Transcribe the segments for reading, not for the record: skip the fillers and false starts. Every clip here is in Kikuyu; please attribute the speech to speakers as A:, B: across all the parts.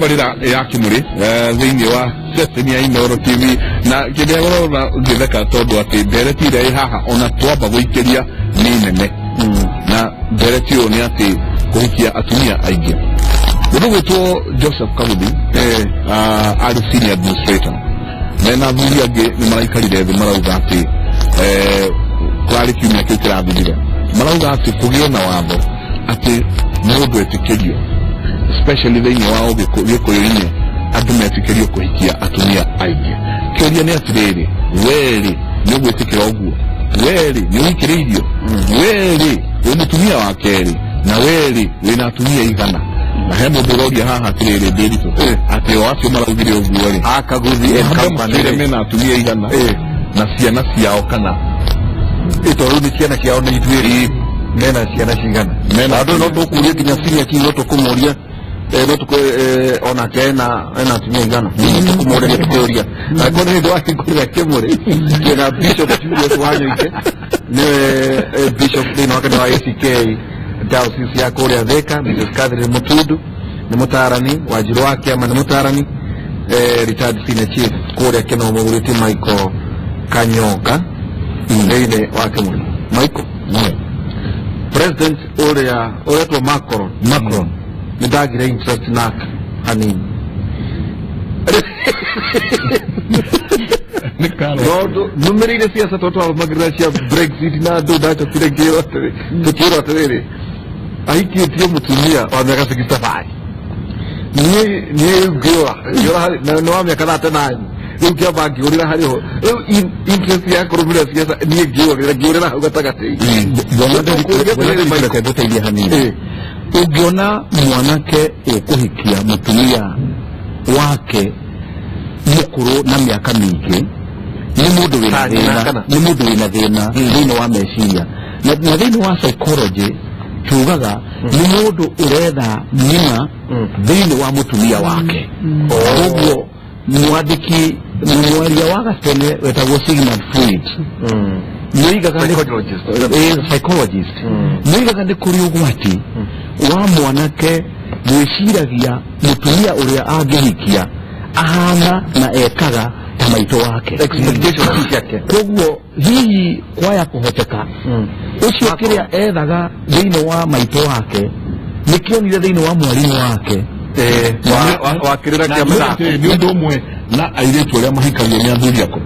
A: Tabarĩra ya Kĩmũrĩ thĩinĩ wa ceceni ya Inooro TV, na kĩrĩa ũrona ngĩtheka tondũ atĩ ndereti ĩrĩa ĩ haha ona twamba gũikĩria nĩ nene, na ndereti ũyũ nĩ atĩ kũhikia atumia aingĩ. Mũndũ gwĩtwo Joseph Kaguthi, arĩ senior administrator mena athuri angĩ, nĩ maraikarire thĩ marauga atĩ kũrarĩ kiumia kĩu kĩrathirire, marauga atĩ kũgĩe na watho atĩ mũndũ etĩkĩrio, especially thĩinĩ wa Gĩkũyũ-inĩ, andũ metĩkĩrio kũhikia atumia aingĩ. Kĩũria nĩ atĩrĩrĩ, werĩ nĩ ũgwĩtĩkĩra ũguo? Werĩ nĩ ũhikĩrĩirio? Werĩ wĩ mũtumia wa kerĩ? Na werĩ wĩna atumia igana? Na he mũndũ ũroria haha atĩrĩrĩ, Ndĩritũ, atĩ o acio maraugire ũguo rĩ,
B: Akaguthi and company.
A: Mambe mena atumia igana na ciana ciao kana
B: Ĩ, tondũ nĩ ciana ciao nĩ ithuĩ mena ciana cigana?
A: Mena.
B: Andũ no tũkũria nginya senior chief, no tũkũmũria no tũkũ onake ena atumia igana, tũkũmũrĩria tũkũria angĩkorwo nĩ hĩndĩ wahingũrĩra Kĩmũrĩ. Twĩna Bishop Julius Wanyoike, nĩwe bishop thĩinĩ wa kanitha wa ACK Diocese ya kũrĩa Thika. Mrs Catherine Mutundu nĩ mũtaarani, Wanjirũ wa kĩama nĩ mũtaarani, retired senior chief kũrĩa Kĩnomo Mũgurĩti Michael Kanyonga thĩinĩ wa Kĩmũrĩ. Michael, president ũrĩa ũretwo Macron.
A: Macron.
B: Nĩ ndagire interest nake hanini.
A: Nĩ karo.
B: Tondũ numĩrĩire ciaca, tondũ twarũmagĩrĩra cia Brexit na andũ, ndacokire ngĩrwo atĩrĩ, tũkĩrwo atĩrĩrĩ, ahikĩtie mũtumia wa mĩaka 65. Niĩ rĩu ngĩũra harĩ na nĩ wa mĩaka 39. Rĩu ngĩamba ngĩũrĩra harĩ ho. Rĩu interest ya kũrũmĩrĩra ciaca, niĩ ngĩũrĩra hau gatagatĩ.
C: Bwana Nderitu, reke ngũteithie hanini. Ũngĩona mwanake ũkũhikia mũtumia wake mũkũrũ na mĩaka mĩingĩ, nĩ mũndũ wĩna
B: Ta nyina
C: thĩna.
B: Kana?
C: Nĩ mũndũ wĩna thĩna thĩinĩ wa meciria, na thĩinĩ wa psychology tugaga nĩ mũndũ ũretha nyina thĩinĩ wa mũtumia wake. Koguo mwandĩki na mwaria wa gatene wetagwo Sigmund Freud nĩoigaga
B: Psychologist.
C: Psychologist nĩoigaga nĩ kũrĩ ũgwati wa mwanake gwĩciragia mũtumia ũrĩa angĩhikia ahana na ekaga ta maitũ wake.
B: Expectations ciake.
C: Koguo hihi kwaya kũhoteka ũcio kĩrĩa ethaga thĩinĩ wa maitũ wake nĩkĩonire thĩinĩ wa mwarimũ wake.
B: Wa kĩrĩra kĩa mĩthako.
A: Nĩ ũndũ ũmwe na airĩtu arĩa mahikagio nĩ athuri akũrũ.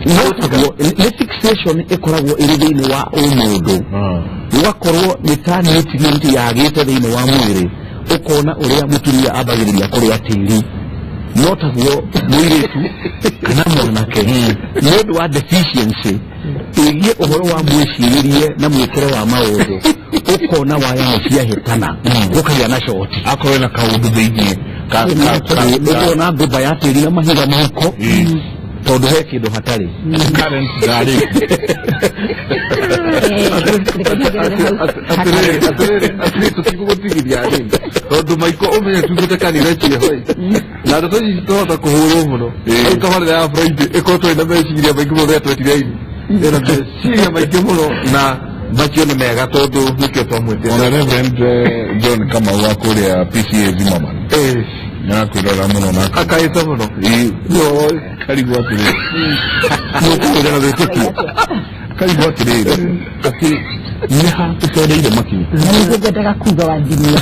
C: No taguo, nĩ fixation ĩkoragwo ĩrĩ thĩinĩ wa ũmũndũ, gũgakorwo nĩ ta nutrient yagĩte thĩinĩ wa mwĩrĩ, ũkona ũrĩa mũtumia ambagĩrĩria kũrĩa tĩri, no taguo mũirĩtu kana mwanake nĩ ũndũ wa deficiency ĩgiĩ ũhoro wa mwĩcirĩrie na mwĩkĩre wa maũndũ, ũkona waya nĩ ciahĩtana, gũkagĩa na short.
A: Akorwo na kaũndũ thĩinĩ
C: Ũkona ngũmba ya tĩri na mahiga mũhuko tondũ he kĩndũ hatarĩ.
A: Current ndarĩ.
B: Atĩrĩrĩ, tũtigũgũtigithia hanini tondũ maiko ũmenye tugĩte kanitha cieho na ndeto ici tũhota kũhũrwo mũno. Rĩu tabarĩra ya Friday ĩkorwo tũrĩ na meciria maingĩ mũno, rĩrĩa twetire ini ĩna meciria maingĩ mũno na macio nĩ mega tondũ nĩkĩo twamwĩtĩte.
A: Ona Reverend John Kamau wa kũrĩa PCA Zimmerman nĩarakwĩrora mũno na
B: akaĩte mũno.
A: Karigwo atĩrĩrĩ,
B: nĩũkũhũrĩra na wĩtĩkio.
A: Karigwo atĩrĩrĩ, atĩ nĩ ha tũtereire makinya?
D: Na nĩguo ngwendaga kuga wa nginya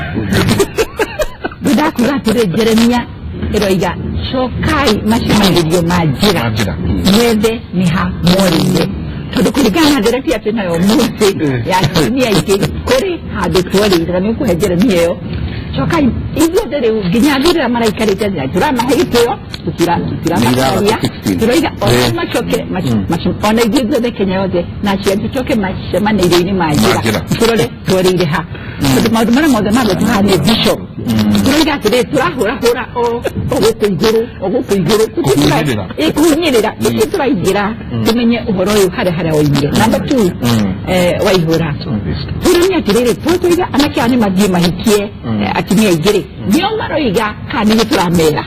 D: ngwendaga kuga atĩrĩ, Jeremia ĩroiga, "Cokai macemanĩrio ma njĩra,
A: Ma njĩra.
D: mwethe nĩ ha mworĩire," tondũ kũringana na ndereti atĩ nayo mũthĩ ya atumia aingĩ, kũrĩ handũ tworĩire, na nĩ ũkũhe Jeremia ĩyo. Cokai ithuothe rĩu, nginya athuri arĩa maraikarĩte thĩ, tũramahe gĩtĩo, tũtiramakaria.
C: 16.
D: Tũroiga ona macoke ona ithuĩ ithuothe, Kenya yothe na aciari, tũcoke macemanĩrio-inĩ ma njĩra,
A: njĩra.
D: Tũrore tworĩire ha, tondũ maũndũ marĩa mothe magwetwo haha nĩ bishop, tũroiga atĩrĩ, tũrahũrahũra o gũkũ igũrũ, o gũkũ igũrũ.
A: Kũhunyĩrĩra.
D: Ĩ, kũhunyĩrĩra tũthiĩ tũraingĩra tũmenye ũhoro ũyũ harĩa woimire. Number two, Waihũra, tũranie atĩrĩrĩ, tũtũiga anake aya nĩ mathiĩ mahikie atumia aingĩ rĩ, nĩo maroiga kana nĩguo tũramera?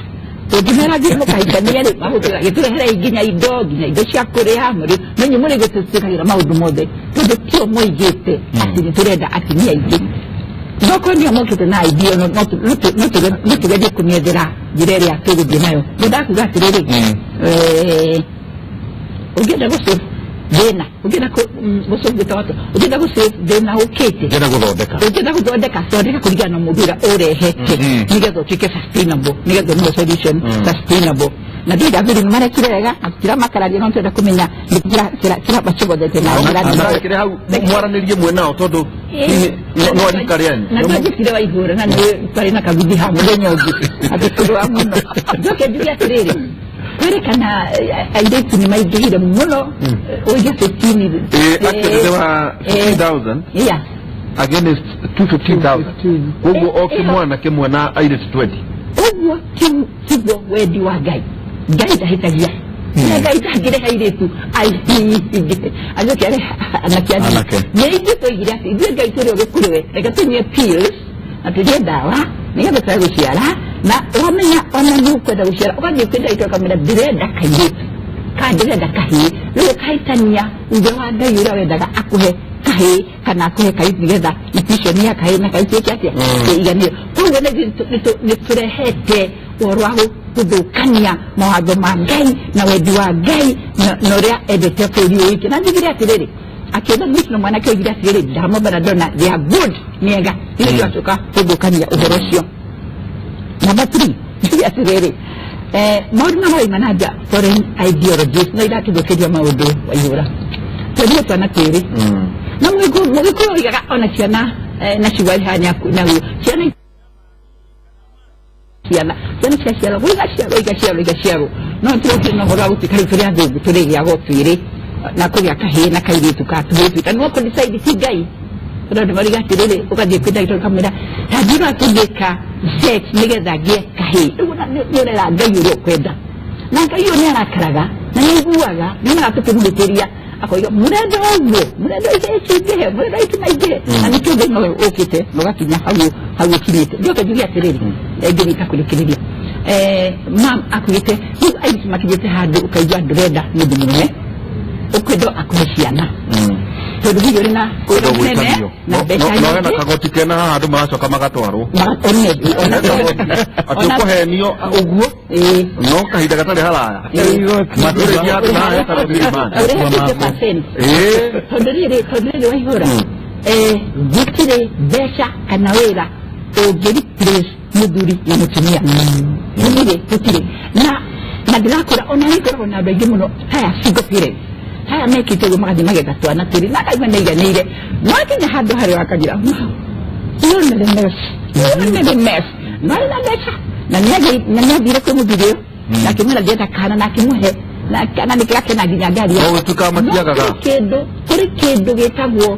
D: Tũngĩmera thiĩ mũkahikania rĩ, mahũthĩra gĩtũreherei nginya indo cia kũrĩa mũrĩ no inyuĩ mũrĩ gũtũtĩkagĩra maũndũ mothe, tondũ tio moigĩte atĩ nĩ tũrenda atumia aingĩ. Ndoko nĩo mokĩte na idea no tũgerie kũmĩethera njĩra ĩrĩa tũgũthiĩ nayo. Ngwendaga kuga atĩrĩrĩ, ũngĩenda gũsave thĩna, ũngĩenda gũsave gwĩtagwo atĩa? Ũngĩenda gũsave thĩna ũkĩte,
B: Ngĩenda gũthondeka.
D: Ũngĩenda gũthondeka, thondeka kũringana na mũndũ ũrĩa ũrehete, nĩgetha ũtuĩke sustainable, nĩgetha ũmwe solution sustainable. Na ndĩra athuri nĩ marekire wega na tũtiramakararia, no tũrenda kũmenya nĩ kĩrabacogothete na njĩra nene.
B: Kĩrĩ hau mwaranĩrie mwe nao tondũ hihi no arika rĩanyu.
D: Na ndwajĩkire waihũra na nĩ twarĩ na kaguthi ha mũthenya ũngĩ atĩkũrũa mũno. Njoke njuge atĩrĩrĩ, kwĩrĩkana airĩtu nĩ maingĩhire mũno, ũige 15.
B: Actually there were 15,000 against 215,000. Koguo o kĩmwana kĩmwe na airĩtu 20.
D: Ũguo tiguo wendi wa Ngai. Ngai ndahĩtagia, na Ngai ndangĩrehe airĩtu aingĩ acoke arehe anake anini.
A: Anake.
D: Nĩ ithuĩ twaigire atĩ ithuĩ Ngai tũrĩ ũgĩ kũrĩ we, reke tũnyue pills na tũrĩe ndawa nĩgetha twage gũciara. Na wamenya ona nĩ ũkwenda gũciara, ũgathiĩ kwĩ ndagĩtarĩ ũkamwĩra ndĩrenda kairĩtu kana ndĩrenda kahĩĩ. Rĩu ũkahĩtania uge wa Ngai ũrĩa wendaga akũhe kahĩĩ kana akũhe kairĩtu, nĩgetha equation ya kahĩĩ na kairĩtu ĩke atĩa? Ĩiganĩre. Koguo nĩ tũrehete ũhoro wa gũthũkania mawatho ma Ngai na wendi wa Ngai na ũrĩa endete bũrũri ũyũ witũ. Na njugire atĩrĩrĩ, akĩona mũico na mwanake oigire atĩrĩrĩ, ndamomba na ndona they are good, nĩ ega, nĩ tũracoka gũthũkania ũhoro ũcio. Number three, njuge atĩrĩrĩ, maũndũ maraima na nja, foreign ideologies no iratũthũkĩria maũndũ. Waihũra twerire twana twĩrĩ na Mũgĩkũyũ oigaga ona ciana na ciugo ihana naguo ciana ciana ciaciarwo igaciarwo igaciarwo igaciarwo, no tũrokire na ũhoro wa gũtuĩka rĩu tũrĩ athũngũ, tũrĩgĩaga o twĩrĩ na kũgĩa kahĩĩ na kairĩtu ka tũhĩĩ na nĩwe kũdecide, ti Ngai, tondũ andũ mariga atĩrĩrĩ, ũgathiĩ kwĩ ndagĩtarĩ ũkamwĩra tanjĩra tũngĩka sex nĩgetha ngĩe kahĩĩ. Rĩu ona nĩ ũrera Ngai ũrĩa ũkwenda, na Ngai ũyũ nĩ arakaraga na nĩ aiguaga, nĩ onaga tũkĩmũhĩtĩria, akoiga mũrenda ũguo, mũrenda ihĩĩ cingĩhe, mũrenda itu maingĩhe, na nĩkĩo thĩna ũyũ ũkĩte na ũgakinya hau hau ũkinyĩte. Njoke njuge atĩrĩrĩ, ngĩnyita kũrĩkĩrĩria, mam akuĩte rĩu airĩtu makinyĩte handũ ũkaigua ndũrenda mũndũ mũrũme, ũkwenda akũhe ciana, tondũ hihi ũrĩ na wĩra mũnene
B: gwĩtanio
D: na mbeca
B: no hena
D: nyingĩ.
B: Kagoti kena haha andũ maracoka magatwarwo atĩ ũkũhenio ũguo, no kahinda gatarĩ haraya matũrĩkia handũ haha hetagwo Milimani.
D: Ũrĩhe 50%. Tondũ rĩrĩ waihũra, gũtirĩ mbeca kana wĩra ũngĩ replace mũthuri na mũtumia, gũtirĩ, gũtirĩ. Na ndĩrakũra ona nĩ ngoragwo na andũ aingĩ mũno haya single parents haya mekĩte ũguo, magathiĩ magetha twana twĩrĩ na akaigua nĩ aiganĩire, mwakinya handũ harĩa akagira yonere mess, yonere mess, no arĩ na mbeca na nĩathire kwĩ mũthuri ũyũ na akĩmwĩra ndĩrenda kana, na akĩmũhe na kana nĩ gakena nginya ngari.
B: No gũtuĩkaga matiagaga.
D: No kũrĩ kĩndũ gĩtagwo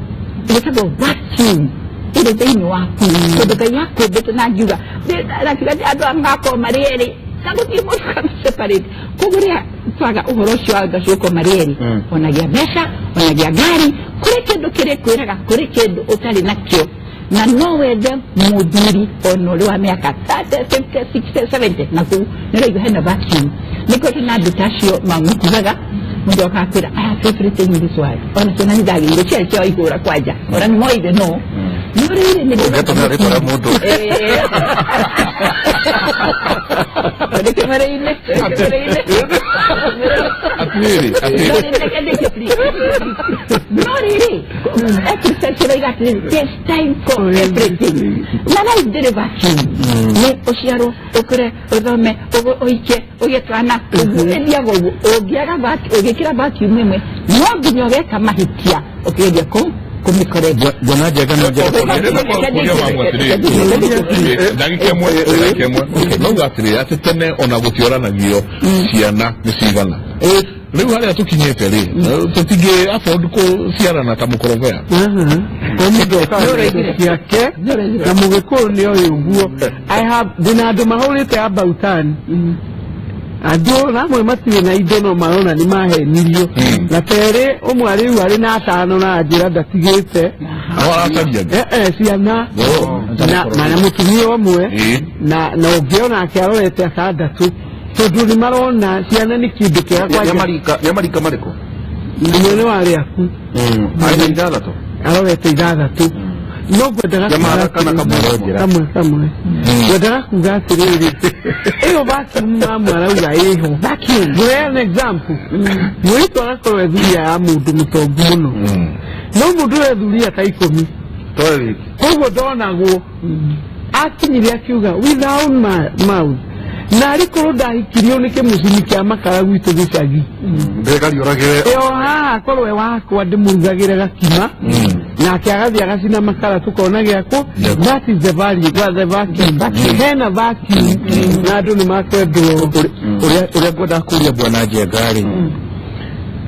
D: vacuum ĩrĩ thĩinĩ waku, tondũ Ngai akũmbĩte na ngiuga akiuga atĩ andũ magakorwo marĩ erĩ na gũtirĩ mũndũ kana separate. Koguo rĩrĩa twaga ũhoro ũcio wa andũ acio gũkorwo marĩ erĩ, ona gĩa mbeca ona gĩa ngari, kũrĩ kĩndũ kĩrĩkwĩraga kũrĩ kĩndũ ũtarĩ nakĩo, na no wethe mũthuri ona ũrĩ wa mĩaka 30, 50, 60, 70 na kũu nĩ ũraigua hena vacuum. Nĩ na andũ ta acio mamũkugaga mũndũ akakwĩra, "I have everything in this world, ona ciana nĩ ndagĩire ciarĩ cia waihũra kwanja, ona nĩ moire no no rĩrĩ nĩ
B: Ũngĩtũmĩra rĩtwa rĩa mũndũ.
D: Ndĩkĩmĩrĩ-inĩ, ndĩkĩmĩrĩ-inĩ.
A: Atĩrĩrĩ, atĩrĩrĩ.
D: No rĩrĩ, exercise ĩroiga atĩrĩrĩ, there's time for everything na life ndĩrĩ vacuum. Nĩ ũciarwo, ũkũre, ũthome, ũike, ũgĩe twana, ũguo ĩthiaga ũguo. Ũngĩaga ũngĩkĩra vacuum ĩmwe, no nginya ũgeka mahĩtia ũkĩgeria kũmĩcorrect.
C: Nguona njega no njega.
A: Kũria mamu atĩrĩrĩ, ndagĩka ĩmwe, ndagĩka ĩmwe. Nauga atĩrĩrĩ, atĩ tene ona gũtiũranagio ciana nĩ cigana. Rĩu harĩa tũkinyĩte rĩ, tũtingĩ afford kũciarana ta mũkorobea.
E: O mũndũ okaga indo ciake na Mũgĩkũyũ nĩ oĩ ũguo. I have ndĩna andũ mahũrĩte about tan, andũ namwe matirĩ na indo no marona nĩ mahenirio na terĩ ũmwe rĩu arĩ na atano na anjĩra ndatigĩte.
A: No aracaria.
E: Ciana.
A: Oh.
E: Na mũtumia ũmwe na ũngĩ onake arorete atandatũ, tondũ nĩ marona ciana nĩ kĩndũ kĩega kwanja.
B: Nĩ marika marĩkũ?
E: Ũmwe nĩ wa rĩaku.
B: Arĩ na ithathatũ.
E: Arorete ithathatũ. No ngwendaga
B: Jamaa
E: kuga
B: kana
E: atĩrĩrĩ-
B: kamwe.
E: kamwe kamwe ngwendaga kuga atĩrĩrĩ, ĩyo vacuum mamu arauga ĩho. Ngũheana example, mũirĩtu agakorwo ethuria ya mũndũ mũtongu mũno, no mũndũ ũyũ ethuria ta 10.
B: Toilet.
E: Koguo ndonagwo akinyire akiuga with her own mouth, na arĩ korwo ndahikirio nĩ kĩmũcini kĩa makara gwitũ gĩcagi.
B: Ndĩkariũragĩre.
E: Ĩyo haha korwo e wakwa ndĩmũrugagĩre gakima nake agathiĩ agacina makara tũkona gĩakwo. That is the value, well, the vacuum, hena vacuum na andũ nĩ makwendwo.
C: Ũrĩa ngwendaga kũria bwana Njenga rĩ,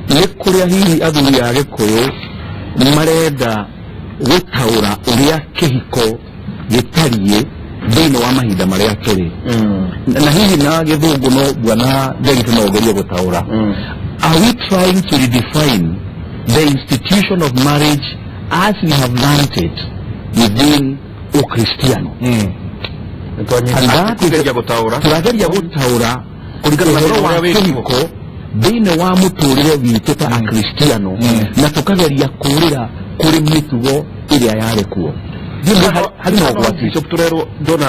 C: nĩ kũrĩa hihi athuri a Gĩkũyũ marenda gũtaũra ũrĩa kĩhiko gĩtariĩ thĩinĩ wa mahinda marĩa tũrĩ, na hihi na gĩthũngũ, no bwana Nderitu no ũgerie gũtaũra, are we trying to redefine the institution of marriage as we have learnt it within Ukristiano? And that is-
B: Tũgeria gũtaũra.
C: Tũrageria gũtaũra
B: Kũringana na
C: ũhoro wa
B: ũrĩa wĩkuo.
C: kĩhiko thĩinĩ wa mũtũrĩre witũ ta Akristiano, na tũkageria kũrĩra kũrĩ mĩtugo ĩrĩa yarĩ kuo. Harĩ na ũgwati.
B: Bishop, tũrerwo ndona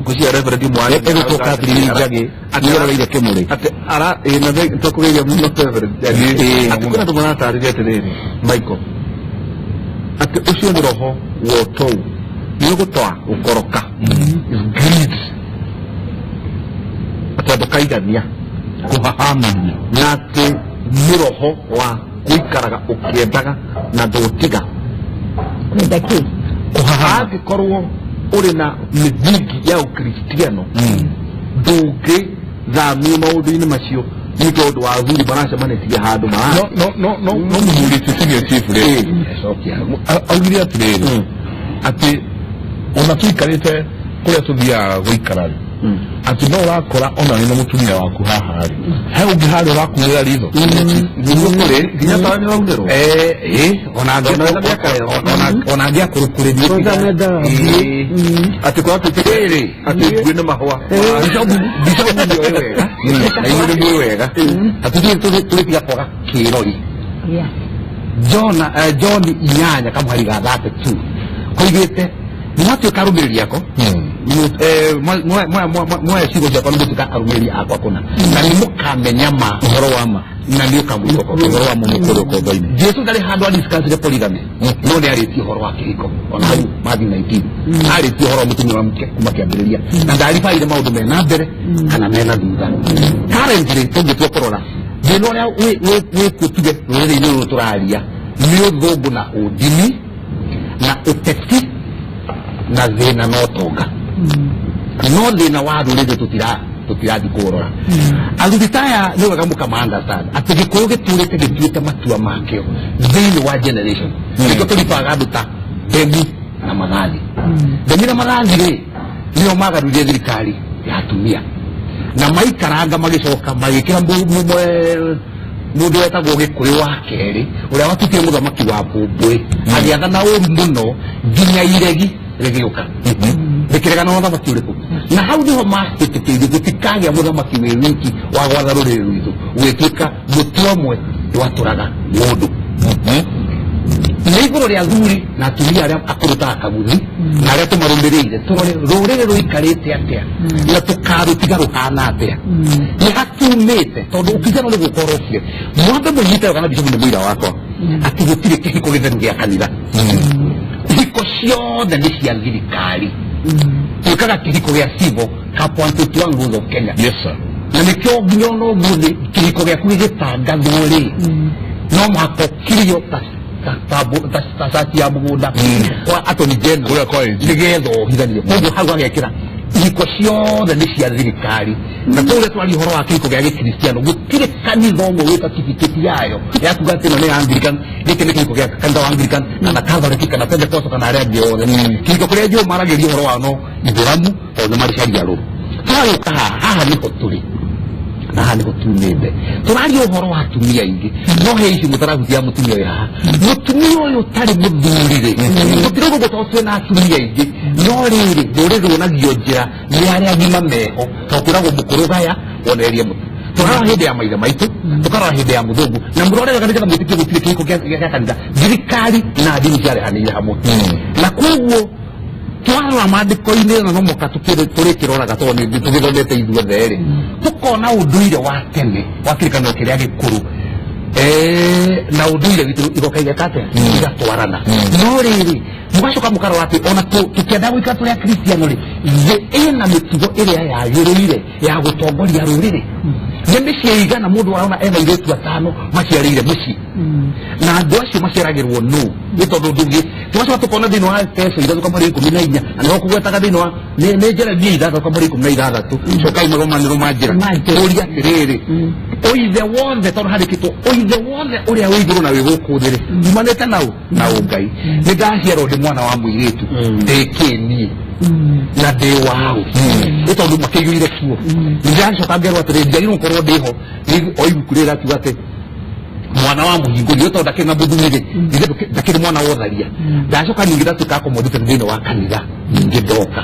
B: ngũcia Reverend Mwangi.
C: Egũtwo Catherine Njagĩ nĩeroreire kĩmũrĩ.
B: Atĩ ara ĩ na tũkũgeria mũno Reverend
A: Ĩĩ.
B: atĩ kwĩna andũ maratarĩria atĩrĩrĩ, Michael, atĩ ũcio nĩ roho wa ũtou, nĩ ũgũtoa gũkoroka, is greed, atĩ andũ kaigania
A: kũhahamania,
B: na atĩ nĩ roho wa gũikaraga ũkĩendaga na ndũtiga.
D: Kwenda kĩ?
A: Kũhahama.
B: Angĩkorwo ũrĩ na mĩthingi ya ũkristiano, ndũngĩthamio maũndũ-inĩ macio nĩ tondũ wa athuri maracemanĩtie handũ mara
A: No, no, no, no, no. Mũthuri ti senior chief rĩ augire atĩrĩrĩ, atĩ ona tũikarĩte kũrĩa tũthiaga gũikara rĩ, atĩ no ũrakora ona wĩna mũtumia waku haha rĩ, he ũngĩ harĩa ũrakumĩra ritho.
B: Nĩguo kũrĩ nginya tawa nĩ waunĩrwo.
C: Ona
B: Ona wĩna mĩaka ĩyo.
C: Ona angĩ akũrũ kũrĩ
E: Kwanza mendaga.
B: Atĩ kwatuĩkĩte
C: Rĩrĩ.
B: atĩ nguĩ nĩ mahũa.
C: Bishop nĩoĩ wega na inyuĩ nĩ mũĩ wega atĩ tũrĩtiga kwaga kĩrori. John, John 8 kamũhari ga 32 koigĩte mwatuĩka arũmĩrĩri akwa, mwoya ciugo ciakwa nĩ mũtuĩka arũmĩrĩri akwa kũna, na nĩ mũkamenya ma
A: ũhoro wa ma
C: na nĩ ũkamwĩka
A: ũhoro wa ma mũkũrĩ ũkombo-inĩ.
C: Jesu ndarĩ handũ adiscussire polygamy, no nĩ arĩtie ũhoro wa kĩhiko ona hau Matthew 19 arĩtie ũhoro wa mũtumia wa mũke kuma kĩambĩrĩria, na ndaribaire maũndũ mena mbere kana mena thutha. Currently tũngĩtua kũrora thĩna ũrĩa wĩkuo, tuge rũrĩrĩ-inĩ rũrũ tũraria nĩ ũthũngũ na ũndini na ũteti na thĩna na ũtonga, no thĩna wa rũrĩrĩ tũtirathiĩ kũrora. Athuri taya nĩ wega mũkama understand atĩ Gĩkũyũ gĩtũrĩte gĩtuĩte matua makĩo thĩinĩ wa generation. Nĩkĩo tũribaga andũ ta Ndemi na Mathathi. Ndemi na Mathathi rĩ, nĩo magarũrire thirikari ya atumia na maikaranga magĩcoka magĩkĩra mũndũ wetagwo Gĩkũyũ wa kerĩ ũrĩa watuĩkire mũthamaki wa Mbũmbũĩ, agĩathana ũru mũno nginya iregi rĩgĩũka rĩkĩregana na ũthamaki ũrĩkũ, na hau nĩho mahĩtũkĩirie gũtikagĩa mũthamaki wĩ wiki wa gwatha rũrĩrĩ rwitũ, gwĩtuĩka mũtĩ ũmwe ndwatũraga mũndũ. Nĩ igũrũ rĩa athuri na atumia arĩa akũrũ ta Kaguthi na arĩa tũmarũmĩrĩire tũrore rũrĩrĩ rũikarĩte atĩa na tũkarũtiga rũhana atĩa, nĩ hatumĩte tondũ ũkristiano nĩ gũka ũrokire. Mwambe mũnyite wega na bishopu nĩ mũira wakwa atĩ gũtirĩ kĩhiko gĩtheru gĩa kanitha. Ihiko ciothe nĩ cia thirikari. Twĩkaga kĩhiko gĩa civil ka 151 rules of Kenya.
A: Yes sir.
C: Na nĩkĩo nginya ona ũmũthĩ kĩhiko gĩaku gĩgĩtangathwo rĩ, no mũhaka ũkirio ta cati ya mũgũnda kwa attorney general
A: Kũrĩa kwa AG.
C: nĩgetha ũhithanio. Koguo hau agekĩra ihiko ciothe nĩ cia thirikari, na kũu twaria ũhoro wa kĩhiko gĩa gĩkristiano, gũtirĩ kanitha ũmwe wĩ certificate yayo ya kuga atĩ ĩno nĩ ya Anglican, gĩkĩ nĩ kĩhiko gĩa kanitha wa Anglican kana Catholic kana Pentecostal kana arĩa angĩ othe. Kĩhiko kĩrĩa njũĩ maragĩria ũhoro wao no Ithĩramu, tondũ nĩ marĩ caria rũrũ. Tũragĩũka haha, haha nĩho tũrĩ na haha nĩho tumĩte tũraria ũhoro wa atumia aingĩ, no he ici mũtarahutia mũtumia ũyũ haha, mũtumia ũyũ ũtarĩ mũthuri rĩ, gũtirĩ ũguo tondũ twĩna atumia aingĩ, no rĩrĩ rũrĩrĩ ruonagio njĩra nĩ arĩa agima meho, tondũ kwĩragwo mũkũrũ gaya wonererie mũtu. Tũrarora hĩndĩ ya maithe maitũ, tũkarora hĩndĩ ya mũthũngũ, na mũrore wega nĩgetha mwĩtĩkie gũtirĩ kĩhiko gĩa kanitha. Thirikari na ndini ciarehanĩire hamwe, na koguo twarora maandĩko-inĩ, na no mũka tũrĩkĩroraga tondũ nĩ tũgĩthomete ithuothe rĩ, tũkona ũndũire wa tene wa kĩrĩkanĩro kĩrĩa gĩkũrũ na ũndũire witũ igoka igeka atĩa, igatwarana. No rĩrĩ, mũgacoka mũkarora atĩ ona tũkĩenda gũikara tũrĩ akristiano rĩ, thĩ ĩna mĩtugo ĩrĩa yagĩrĩire ya gũtongoria rũrĩrĩ. Nĩ mĩciĩ igana mũndũ arona ena airĩtu atano maciarĩire mũciĩ, na andũ acio maciaragĩrwo nũ? Nĩ tondũ ndũngĩ tũgacoka tũkona thĩinĩ wa Efeso 6:14, na nĩho kũgwetaga thĩinĩ wa nĩ Jeremia 6:16, cokai magomanĩro ma njĩra. Tũria atĩrĩrĩ, ũithe wothe, tondũ handĩkĩtwo ũithe wothe ũrĩa wĩ igũrũ na wĩ gũkũ thĩ rĩ, umanĩte na ũ? Na ũngai. Nĩ ndaciarwo ndĩ mwana wa mũirĩtu, ndĩ kĩ niĩ na ndĩ waũ? Nĩ tondũ makĩiyũire kuo. Nĩ ndacoka ngerwo atĩrĩ, njagĩrĩirwo gũkorwo ndĩho o ibuku rĩrĩ rĩrakiuga atĩ mwana wa mũhingũri nĩ tondũ ndakĩrĩ na mũthuri rĩ, ithe ndakĩrĩ mwana wa ũtharia. Ndacoka ningĩ ndatuĩka akomodite thĩinĩ wa kanitha. Ningĩ ndoka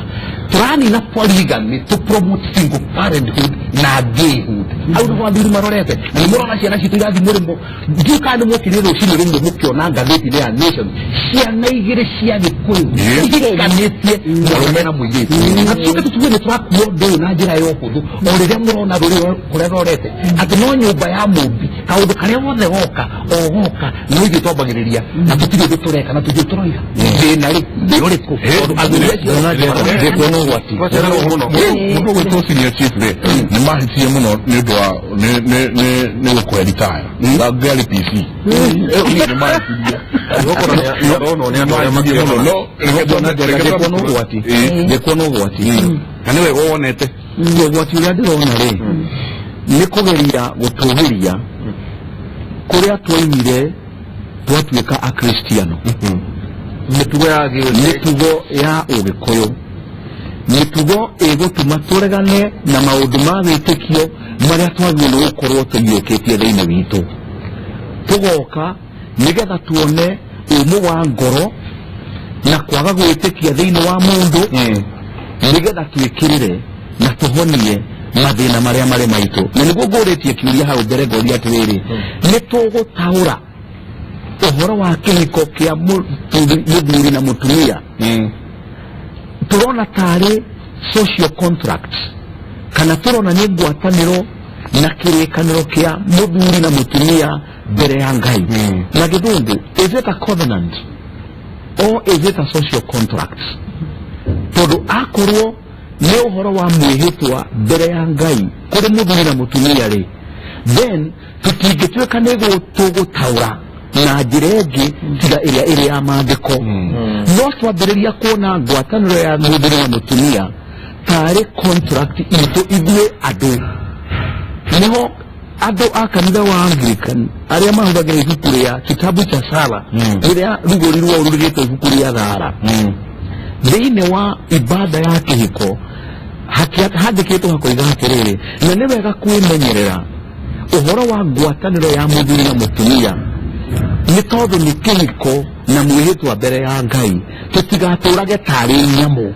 C: tũranina polygamy to promote single parenthood na gayhood. Hau nĩho athuri marorete, na nĩ mũrona ciana citũ irathiĩ mũrĩmo. Ndiũ kana nĩ mwokire rũcinĩ rũmwe mũkĩona ngathĩti-inĩ ya Nation, ciana igĩrĩ cia Gĩkũyũ ihikanĩtie, mũrũme na mũirĩtu. Na tũcoke tũtuge nĩ tũrakua ũndũ ũyũ na njĩra ya ũhũthũ, o rĩrĩa mũrona rũrĩrĩ kũrĩa rorete atĩ no nyũmba ya mũmbi, kaũndũ karĩa gothe goka o goka no ithuĩ twambagĩrĩria, na tũtirĩ ũndũ tũreka na tũthiĩ tũroiga thĩna rĩ nĩ ũrĩkũ, tondũ athuri acio
A: Ndĩkuona ũgwati mũndũ ũgwĩtwo senior chief rĩ, nĩ mahĩtie mũno nĩ ũndũ wa nĩ gũkũhe retire ngari PC. Nĩ mahĩtirie.
B: Aronwo nĩ andũ arĩa
A: mahĩtirie mũno, no
C: ndĩkuona ũgwati, ndĩkuona ũgwati.
A: Na nĩ wega wonete.
C: Ũgwati ũrĩa ndĩrona rĩ, nĩ kũgeria gũtũgĩria kũrĩa twaimire twatuĩka akristiano.
B: Mĩtugo ya
C: mĩtugo ya ũgĩkũyũ, mĩtugo ĩgũtũma tũregane na maũndũ ma wĩtĩkio marĩa twagĩrĩirwo nĩ gũkorwo tũiyũkĩtie thĩinĩ witũ, tũgoka nĩgetha tuone ũmũ wa ngoro na kwaga gwĩtĩkia thĩinĩ wa mũndũ, nĩgetha twĩkĩrĩre na tũhonie mathĩna marĩa marĩ maitũ. Na nĩguo ngũrĩtie kĩũria hau mbere, ngoria atĩrĩrĩ, nĩ tũgũtaũra ũhoro wa kĩhiko kĩa mũthuri na mũtumia tũrona tarĩ social contract, kana tũrona nĩ ngwatanĩro na kĩrĩkanĩro kĩa mũthuri na mũtumia mbere ya Ngai? Na gĩthũngũ, is it a covenant or is it a social contract? Tondũ akorwo nĩ ũhoro wa mwĩhĩtwa mbere ya Ngai kũrĩ mũthuri na mũtumia rĩ, then tũtingĩtuĩka nĩ tũgũtaũra na njĩra ĩngĩ tiga ĩrĩa ĩrĩ ya maandĩko. No twambĩrĩria kuona ngwatanĩro ya mũthuri na mũtumia tarĩ contract itũ ithuĩ andũ, nĩho andũ a kanitha wa Anglican arĩa mahũthagĩra ibuku rĩa Kitabu cha Sala, rĩrĩa rugũri rwao rũrĩgĩtwo ibuku rĩa thara, thĩinĩ wa ibada ya kĩhiko handĩkĩtwo hakoiga atĩrĩrĩ, na nĩ wega kwĩmenyerera ũhoro wa ngwatanĩro ya mũthuri na mũtumia, nĩ tondũ nĩ kĩhiko na mwĩhĩtwa mbere ya Ngai, tũtigatũrage tarĩ nyamũ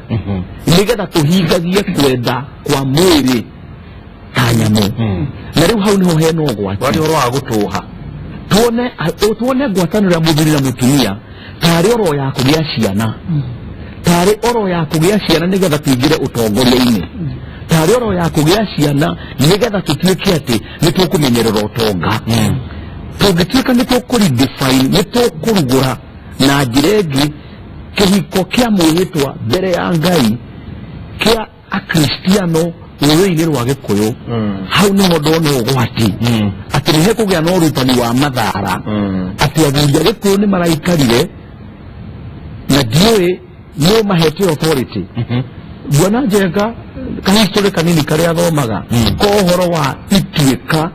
C: nĩgetha tũhingagie kwenda kwa mwĩrĩ ta nyamũ. Na rĩu hau nĩho hena ũgwati.
B: Wani ũhoro wa gũtũha.
C: Tuone ngwatanĩro ya mũthuri na mũtumia tarĩ oro ya kũgĩa ciana, tarĩ oro ya kũgĩa ciana nĩgetha tũingĩre ũtongoria-inĩ, tarĩ oro ya kũgĩa ciana nĩgetha tũtuĩke atĩ nĩ tũkũmenyerera ũtonga. Tũngĩtuĩka nĩ tũkũredefine, nĩ tũkũrugũra na njĩra ĩngĩ kĩhiko kĩa mwĩhĩtwa mbere ya Ngai kĩa akristiano rũrĩrĩ-inĩ rwa Gĩkũyũ, hau nĩho ndona ũgwati atĩ nĩ hekũgĩa na ũrutani wa mathara, atĩ athuri a Gĩkũyũ nĩ maraikarire na ndiũĩ nĩ mahete authority. Bwana Njenga, kahistorĩ kanini karĩa athomaga ko ũhoro wa ituĩka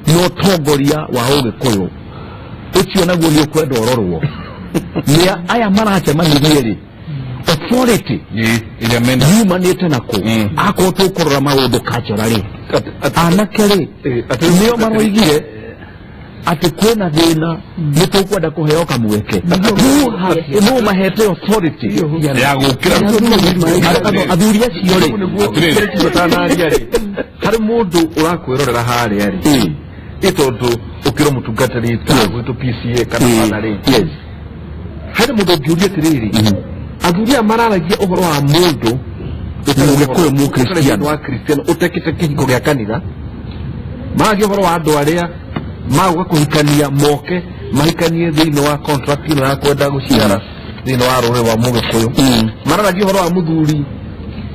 C: na ũtongoria wa ũgĩkũyũ ũcio naguo nĩ ũkwenda ũrorwo nĩ aya maracemanirie rĩ, authority
A: ĩrĩa mena
C: yumanĩte nakũ? Akorwo tũkũrora maũndũ culturally, anake rĩ, nĩo maroigire atĩ kwĩna thĩna, nĩ tũkwenda kũheo kamweke. Nũ mahete authority
A: ya gũkĩra?
C: Athuri acio rĩ
A: Atĩrĩrĩ.
B: Ũtanaria rĩ. Harĩ mũndũ ũrakwĩrorera harĩa rĩ, ĩ tondũ ũkĩrwo mũtungatĩri ta gwitũ PCA kana bana rĩ,
C: Yes.
B: harĩ mũndũ ũngĩũria atĩrĩrĩ, athuri aya mararagia ũhoro wa mũndũ
C: Mũgĩkũyũ Mũkristiano.
B: wa Kristiano ũtekĩte kĩhiko gĩa kanitha, maragia ũhoro wa andũ arĩa magũka kũhikania, moke mahikanie thĩinĩ wa contract ĩno ya kwenda gũciara thĩinĩ wa rũrĩrĩ rwa Mũgĩkũyũ, mararagia ũhoro wa mũthuri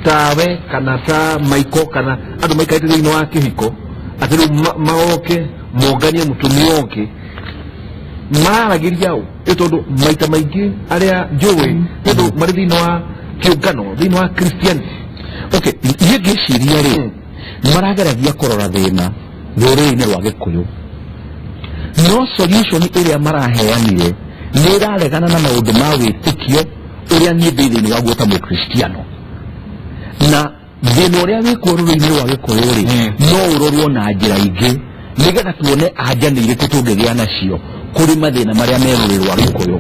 B: tawe kana ta Maiko kana andũ maikarĩte thĩinĩ wa kĩhiko, atĩ rĩu magoke monganie mũtumia ũngĩ. Mararagĩria ũ? Ĩ tondũ maita maingĩ arĩa njũĩ tondũ marĩ thĩinĩ wa kĩũngano, thĩinĩ wa Christianity.
C: Okay, niĩ ngĩciria rĩ, marageragia kũrora thĩna rũrĩrĩ-inĩ rwa Gĩkũyũ, no solution ĩrĩa maraheanire nĩ ĩraregana na maũndũ ma wĩtĩkio ũrĩa niĩ ndĩ thĩinĩ waguo ta Mũkristiano, na thĩna ũrĩa wĩkuo rũrĩrĩ-inĩ rwa Gĩkũyũ rĩ, no ũrorwo na njĩra ingĩ nĩgetha tuone anja nĩ irĩkũ tũngĩgĩa nacio kũrĩ mathĩna marĩa me rũrĩrĩ rwa Gĩkũyũ.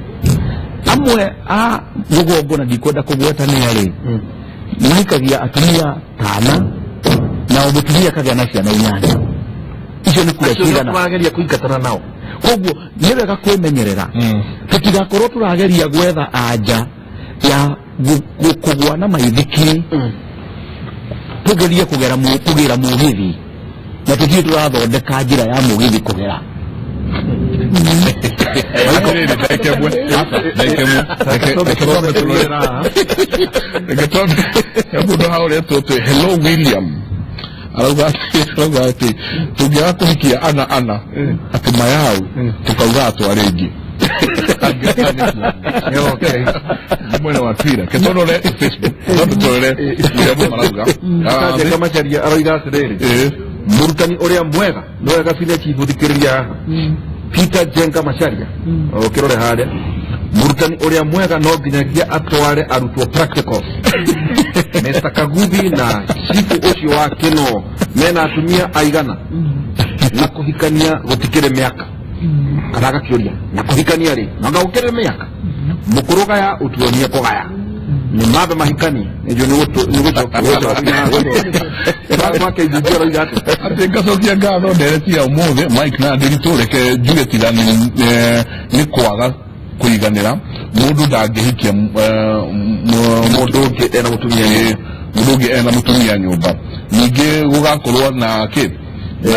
C: Amwe a rũgongo, na ndikwenda kũgweta nĩa rĩ, mahikagia atumia tana na o mũtumia akagĩa na ciana inyanya. Icio nĩ kura
B: Acio
C: cigana?
B: Tũrageria kũingatana nao.
C: Koguo nĩ wega kwĩmenyerera tũtigakorwo tũrageria gwetha anja ya kũgwa na maithikiri, tũgerie kũgera kũgĩra mũgithi na tũthiĩ tũrathondeka njĩra ya mũgithi kũgera.
A: Atĩrĩrĩ, ndagĩka ĩmwe. Aca, ndagĩka ĩmwe. Reke twambe tũrore. Reke twambe he mũndũ haha ũretwo atĩ Hello William arauga atĩ tũngĩaga kũhikia ana ana atĩ mayau tũkauga atware ingĩ.
B: Okay.
A: Nĩ mwena wa Twitter. Ke tũrore Facebook, twambe tũrore ũrĩa andũ marauga. Ah,
B: Jenga Macharia aroiga atĩrĩrĩ, mũrutani ũrĩa mwega nĩ wega biũ chief thikĩrĩria haha. Peter Jenga Macharia, ũkĩrore harĩa, mũrutani ũrĩa mwega no nginyagia atware arutwo practicals. Mr Kaguthi na chifu ũcio wa Kĩno mena atumia aigana? Na kũhikania gũtikĩrĩ mĩaka? Kana agakĩũria, na kũhikania rĩ, nanga gũkĩrĩ mĩaka? Mũkũrũgaya ũtuonie kũgaya nĩ mambe mahikanie nĩnjũ nĩ gũcokia make njinji aroiga atĩ
A: Atĩ ngacokia ngatho ndereti ya ũmũthĩ Mike na Ndiritu. Reke njuge tiga nĩ kwaga kũiganĩra, mũndũ ndangĩhikia
B: mũndũ ũngĩ ena mũtumia.
A: Mũndũ ũngĩ ena mũtumia nyũmba. Ningĩ gũgakorwo na kĩ na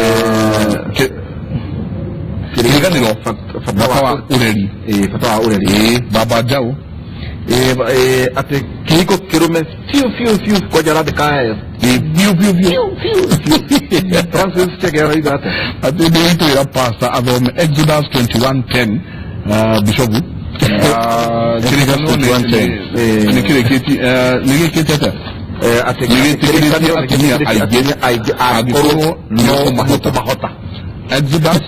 A: kĩriganĩro bata wa ũreri.
B: Ĩĩ, bata wa ũreri.
A: Ĩĩ, baba njaũ.
B: Ĩĩ, atĩ kĩhiko kĩrũme biũ biũ biũ, kwanja arandĩka
A: Ĩĩ, biũ biũ biũ.
B: Francis Chege aroiga atĩ
A: Atĩ ndĩritwĩra pastor athome Exodus 21:10, bishopu, kĩrĩkanĩro nĩ kĩrĩkĩtie, nĩ gĩkĩte atĩa?
B: Atĩ
A: Nĩgĩtĩkĩrĩtie atumia aingĩ
B: atumia aingĩ
A: angĩkorwo
B: angĩkorwo no
A: nĩũkũmahota.
B: Mahota.
A: Exodus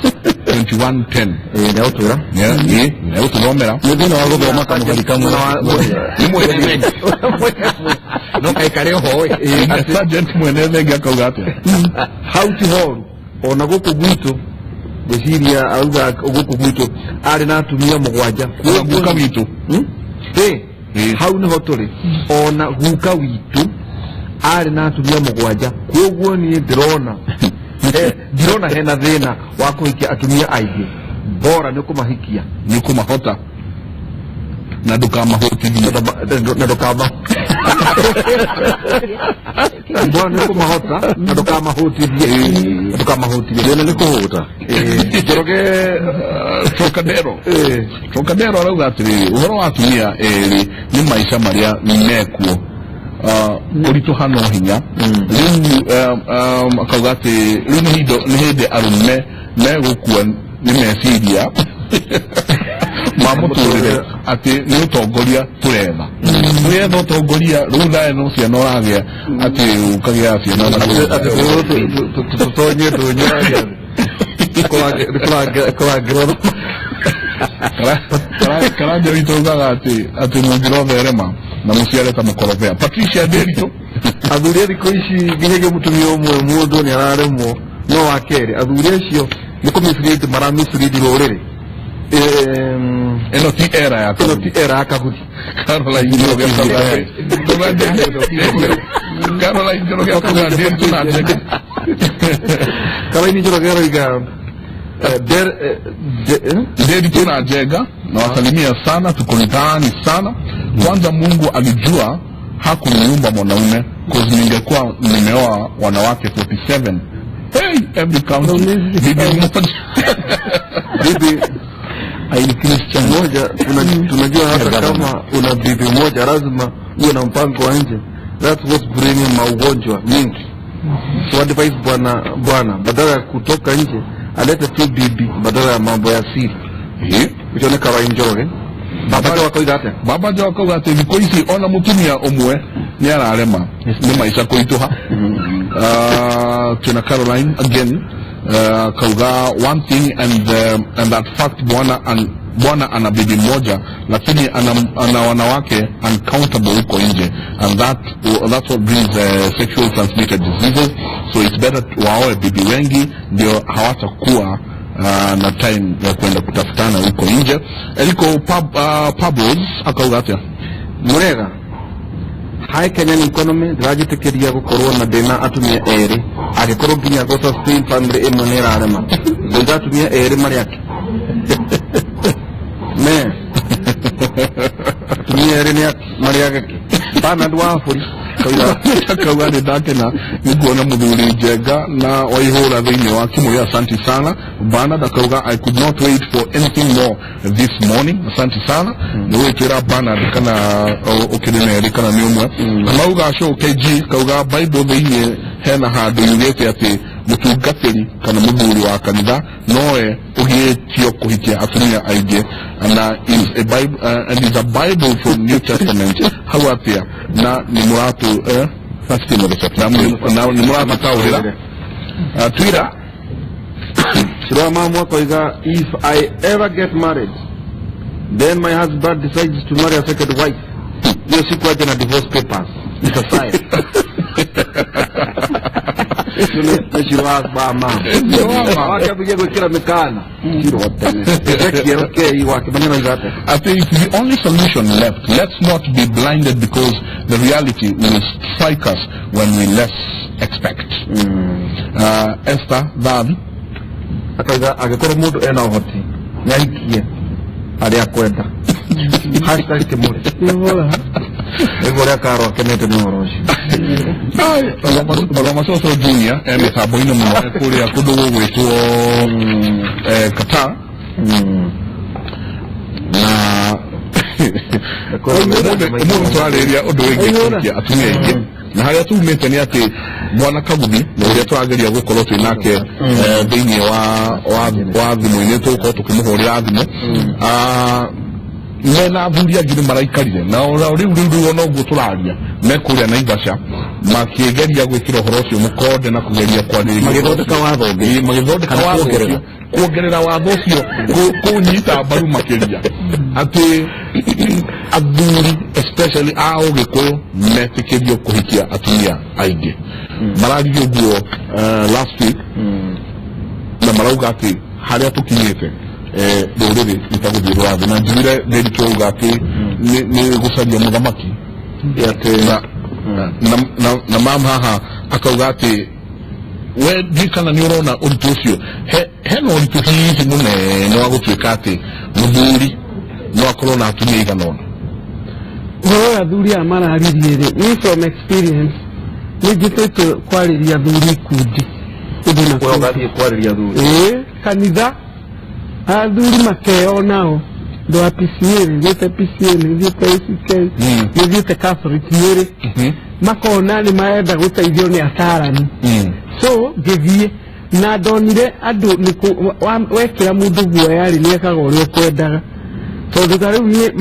A: 21:10.
B: Ĩĩ, nĩegũtwĩra.
A: Ĩĩ, nĩegũtũthomera.
C: Nĩ thĩna wa gũthoma kamũhari kamwe.
A: Nĩ mwene thengi.
B: No kaikare oho ĩ.
A: Sergeant mwene thengi akauga atĩa?
B: Hau ti horu ona gũkũ gwitũ, ngwĩciria auga gũkũ gwitũ arĩ na atumia mũgwanja.
A: Ona guka witũ.
B: Hmm? Ĩ,
A: Ĩ.
B: Hau nĩho tũrĩ, ona guka witũ arĩ na atumia mũgwanja, koguo niĩ ndĩrona ndirona hena thĩna wa kũhikia atumia aingĩ, bora nĩ kũmahikia.
A: Nĩ ũkũmahota na ndũkamahũtithie.
B: Na ndũkama bora nĩ kũmahota na ndũkamahũtithie, na ndũkamahũtithie.
C: Thĩna nĩ kũhũta.
B: Njoroge.
A: Trocadero. Trocadero arauga atĩrĩrĩ, ũhoro wa atumia erĩ nĩ maica marĩa mekuo, kũritũha no hinya rĩu. Akauga atĩ rĩu nĩ hĩndĩ arũme megũkua nĩ meciria ma mũtũrĩre, atĩ nĩ ũtongoria tũretha, tũretha ũtongoria rĩu thaa ĩno ciana ũragĩa atĩ ũkagĩa ciana.
B: Atĩ tũtonye ndũnyũ kũrangĩrwo.
A: Karanja witũ ugaga atĩ mũngĩrotherema na mũciare ta mũkorobea. Patricia Nderitu.
B: Athuri a thikũ ici nginyagia mũtumia ũmwe mũndũ nĩ araremwo, no wa kerĩ athuri acio nĩ kũ mislead, mara mislead rũrĩrĩ.
A: Ĩno Ĩno ti era ya
B: Ĩno ti era ya Kaguthi.
A: Caroline Njoroge akauga Caroline Njoroge akauga Ndiritu na Njenga.
B: Caroline Njoroge aroiga
A: Ndiritu na Njenga nawasalimia sana, tuko mtaani sana. Kwanza Mungu alijua hakuniumba mwanaume, cause ningekuwa nimeoa wanawake 47. Hey, every county bibi mmoja.
B: Bibi moja, tunajua hata kama una bibi moja lazima uwe na mpango wa nje. That's what's bringing maugonjwa mingi. So advice bwana badala ya kutoka nje alete tu bibi badala ya mambo ya siri. Ukiona Caroline Njoroge baba wa kawaida hata
A: Baba jo akauga atĩ thikũ ici ona mũtumia ũmwe nĩ ararema nĩ maica kũritũha. Twĩna Caroline again, kauga one thing and that fact bwana ana bibi moja lakini ana wanawake uncountable huko nje, and that's what brings sexual transmitted diseases, so it's better waoe bibi wengi ndio hawatakuwa na time ya kwenda kutafutana huko nje. Eriko Pablos akauga atia?
B: Murega hi Kenyan economy ndĩranjĩtĩkĩria gũkorwo na ndĩna atumia erĩ angĩkorwo nginya gũ sustain family ĩmwe nĩ ĩrarema ngũiga atumia erĩ marĩ ake me atumia erĩ nĩ marĩ ageke Bernard Wafuri
A: akauga nĩ ndakena nĩ kuona mũthuri Njenga na Waihũra thĩinĩ wa Kimũrĩ, asanti sana. Bernard akauga I could not wait for anything more this morning, asanti sana. Nĩ gwĩtwĩra Bernard kana ũkĩrĩ na erĩ kana nĩ ũmwe. Kamau Gacũ KG kauga Bible thĩinĩ hena handũ yugĩte atĩ mũtungatĩri kana mũthuri wa kanitha nowe ũgĩtio kũhikia atumia aingĩ, na is a Bible, and is a Bible from New Testament hau atia na nĩ mũratu na nĩ mũratũtaũrĩra. Twira
B: Shirwa mamu akoiga if I ever get married then my husband decides to marry a second wife, hiyo siku aje na divorce papers, it's a sign. Shirwa mama wakapiga gwikira mikana Shirwa tene Ezekiel K wakimanya na ngate.
A: I think it's the only solution left. Let's not be blinded because the reality will strike us when we less expect. Esther Dhabi
B: akauga angĩkorwo mũndũ ena ũhoti nĩahikie arĩa akwenda #Kimũrĩ nĩguo ũrĩa Karo akenete nĩ ũhoro ũcio.
A: Ramasoso Junior e mĩtambo-inĩ mũno kũrĩa kũndũ gũgwĩtwo Qatar na ũmũthĩ tũrarĩrĩria ũndũ wĩgiĩ kũhikia atumia aingĩ, na harĩa tumĩte nĩ atĩ bwana Kaguthi na ũrĩa tũrageria gũkorwo twĩ nake thĩinĩ wa thimũ-inĩ tũgũkorwo tũkĩmũhũrĩra thimũ, mena athuri angĩ nĩ maraikarire na rĩu rĩu ona ũguo tũraria me kũrĩa Naivasha makĩgeria gwĩkĩra ũhoro ũcio mũkonde na kũgeria kwarĩrĩria
C: magĩthondeka watho ũngĩ,
A: magĩthondeka watho ũcio kuongerera watho ũcio kũnyita mbaru makĩria atĩ athuri especially a Ũgĩkũyũ metĩkĩrio kũhikia atumia aingĩ. Mararirie ũguo last week na marauga atĩ harĩa tũkinyĩte rũrĩrĩ rĩtagũthiĩ rũrathiĩ na njugire ndĩritũ auga atĩ nĩ gũcaria mũthamaki na mam haha akauga atĩ we ndiũĩ kana nĩ ũrona ũritũ ũcio hena ũritũ hihi mũnene wa gũtuĩka atĩ mũthuri no akorwo na atumia igana ũna.
E: Ũhoro wa athuri aya mararirie rĩ, ni from experience nĩ njĩtĩtwo kwarĩria athuri ikundi kũndũ na
B: Wewe ũgathiĩ kwarĩria athuri?
E: Ĩĩ, kanitha athuri makeyonao ndũ wa PCA, nĩthiĩte PCA, nĩthiĩte ACK, nĩthiĩte Catholic Nyĩrĩ, makona nĩ marenda gũteithio nĩ atarani. So ngĩthiĩ na ndonire andũ wekĩra mũndũ guoya rĩ nĩekaga ũrĩa ũkwendaga, tondũ ta rĩu niĩ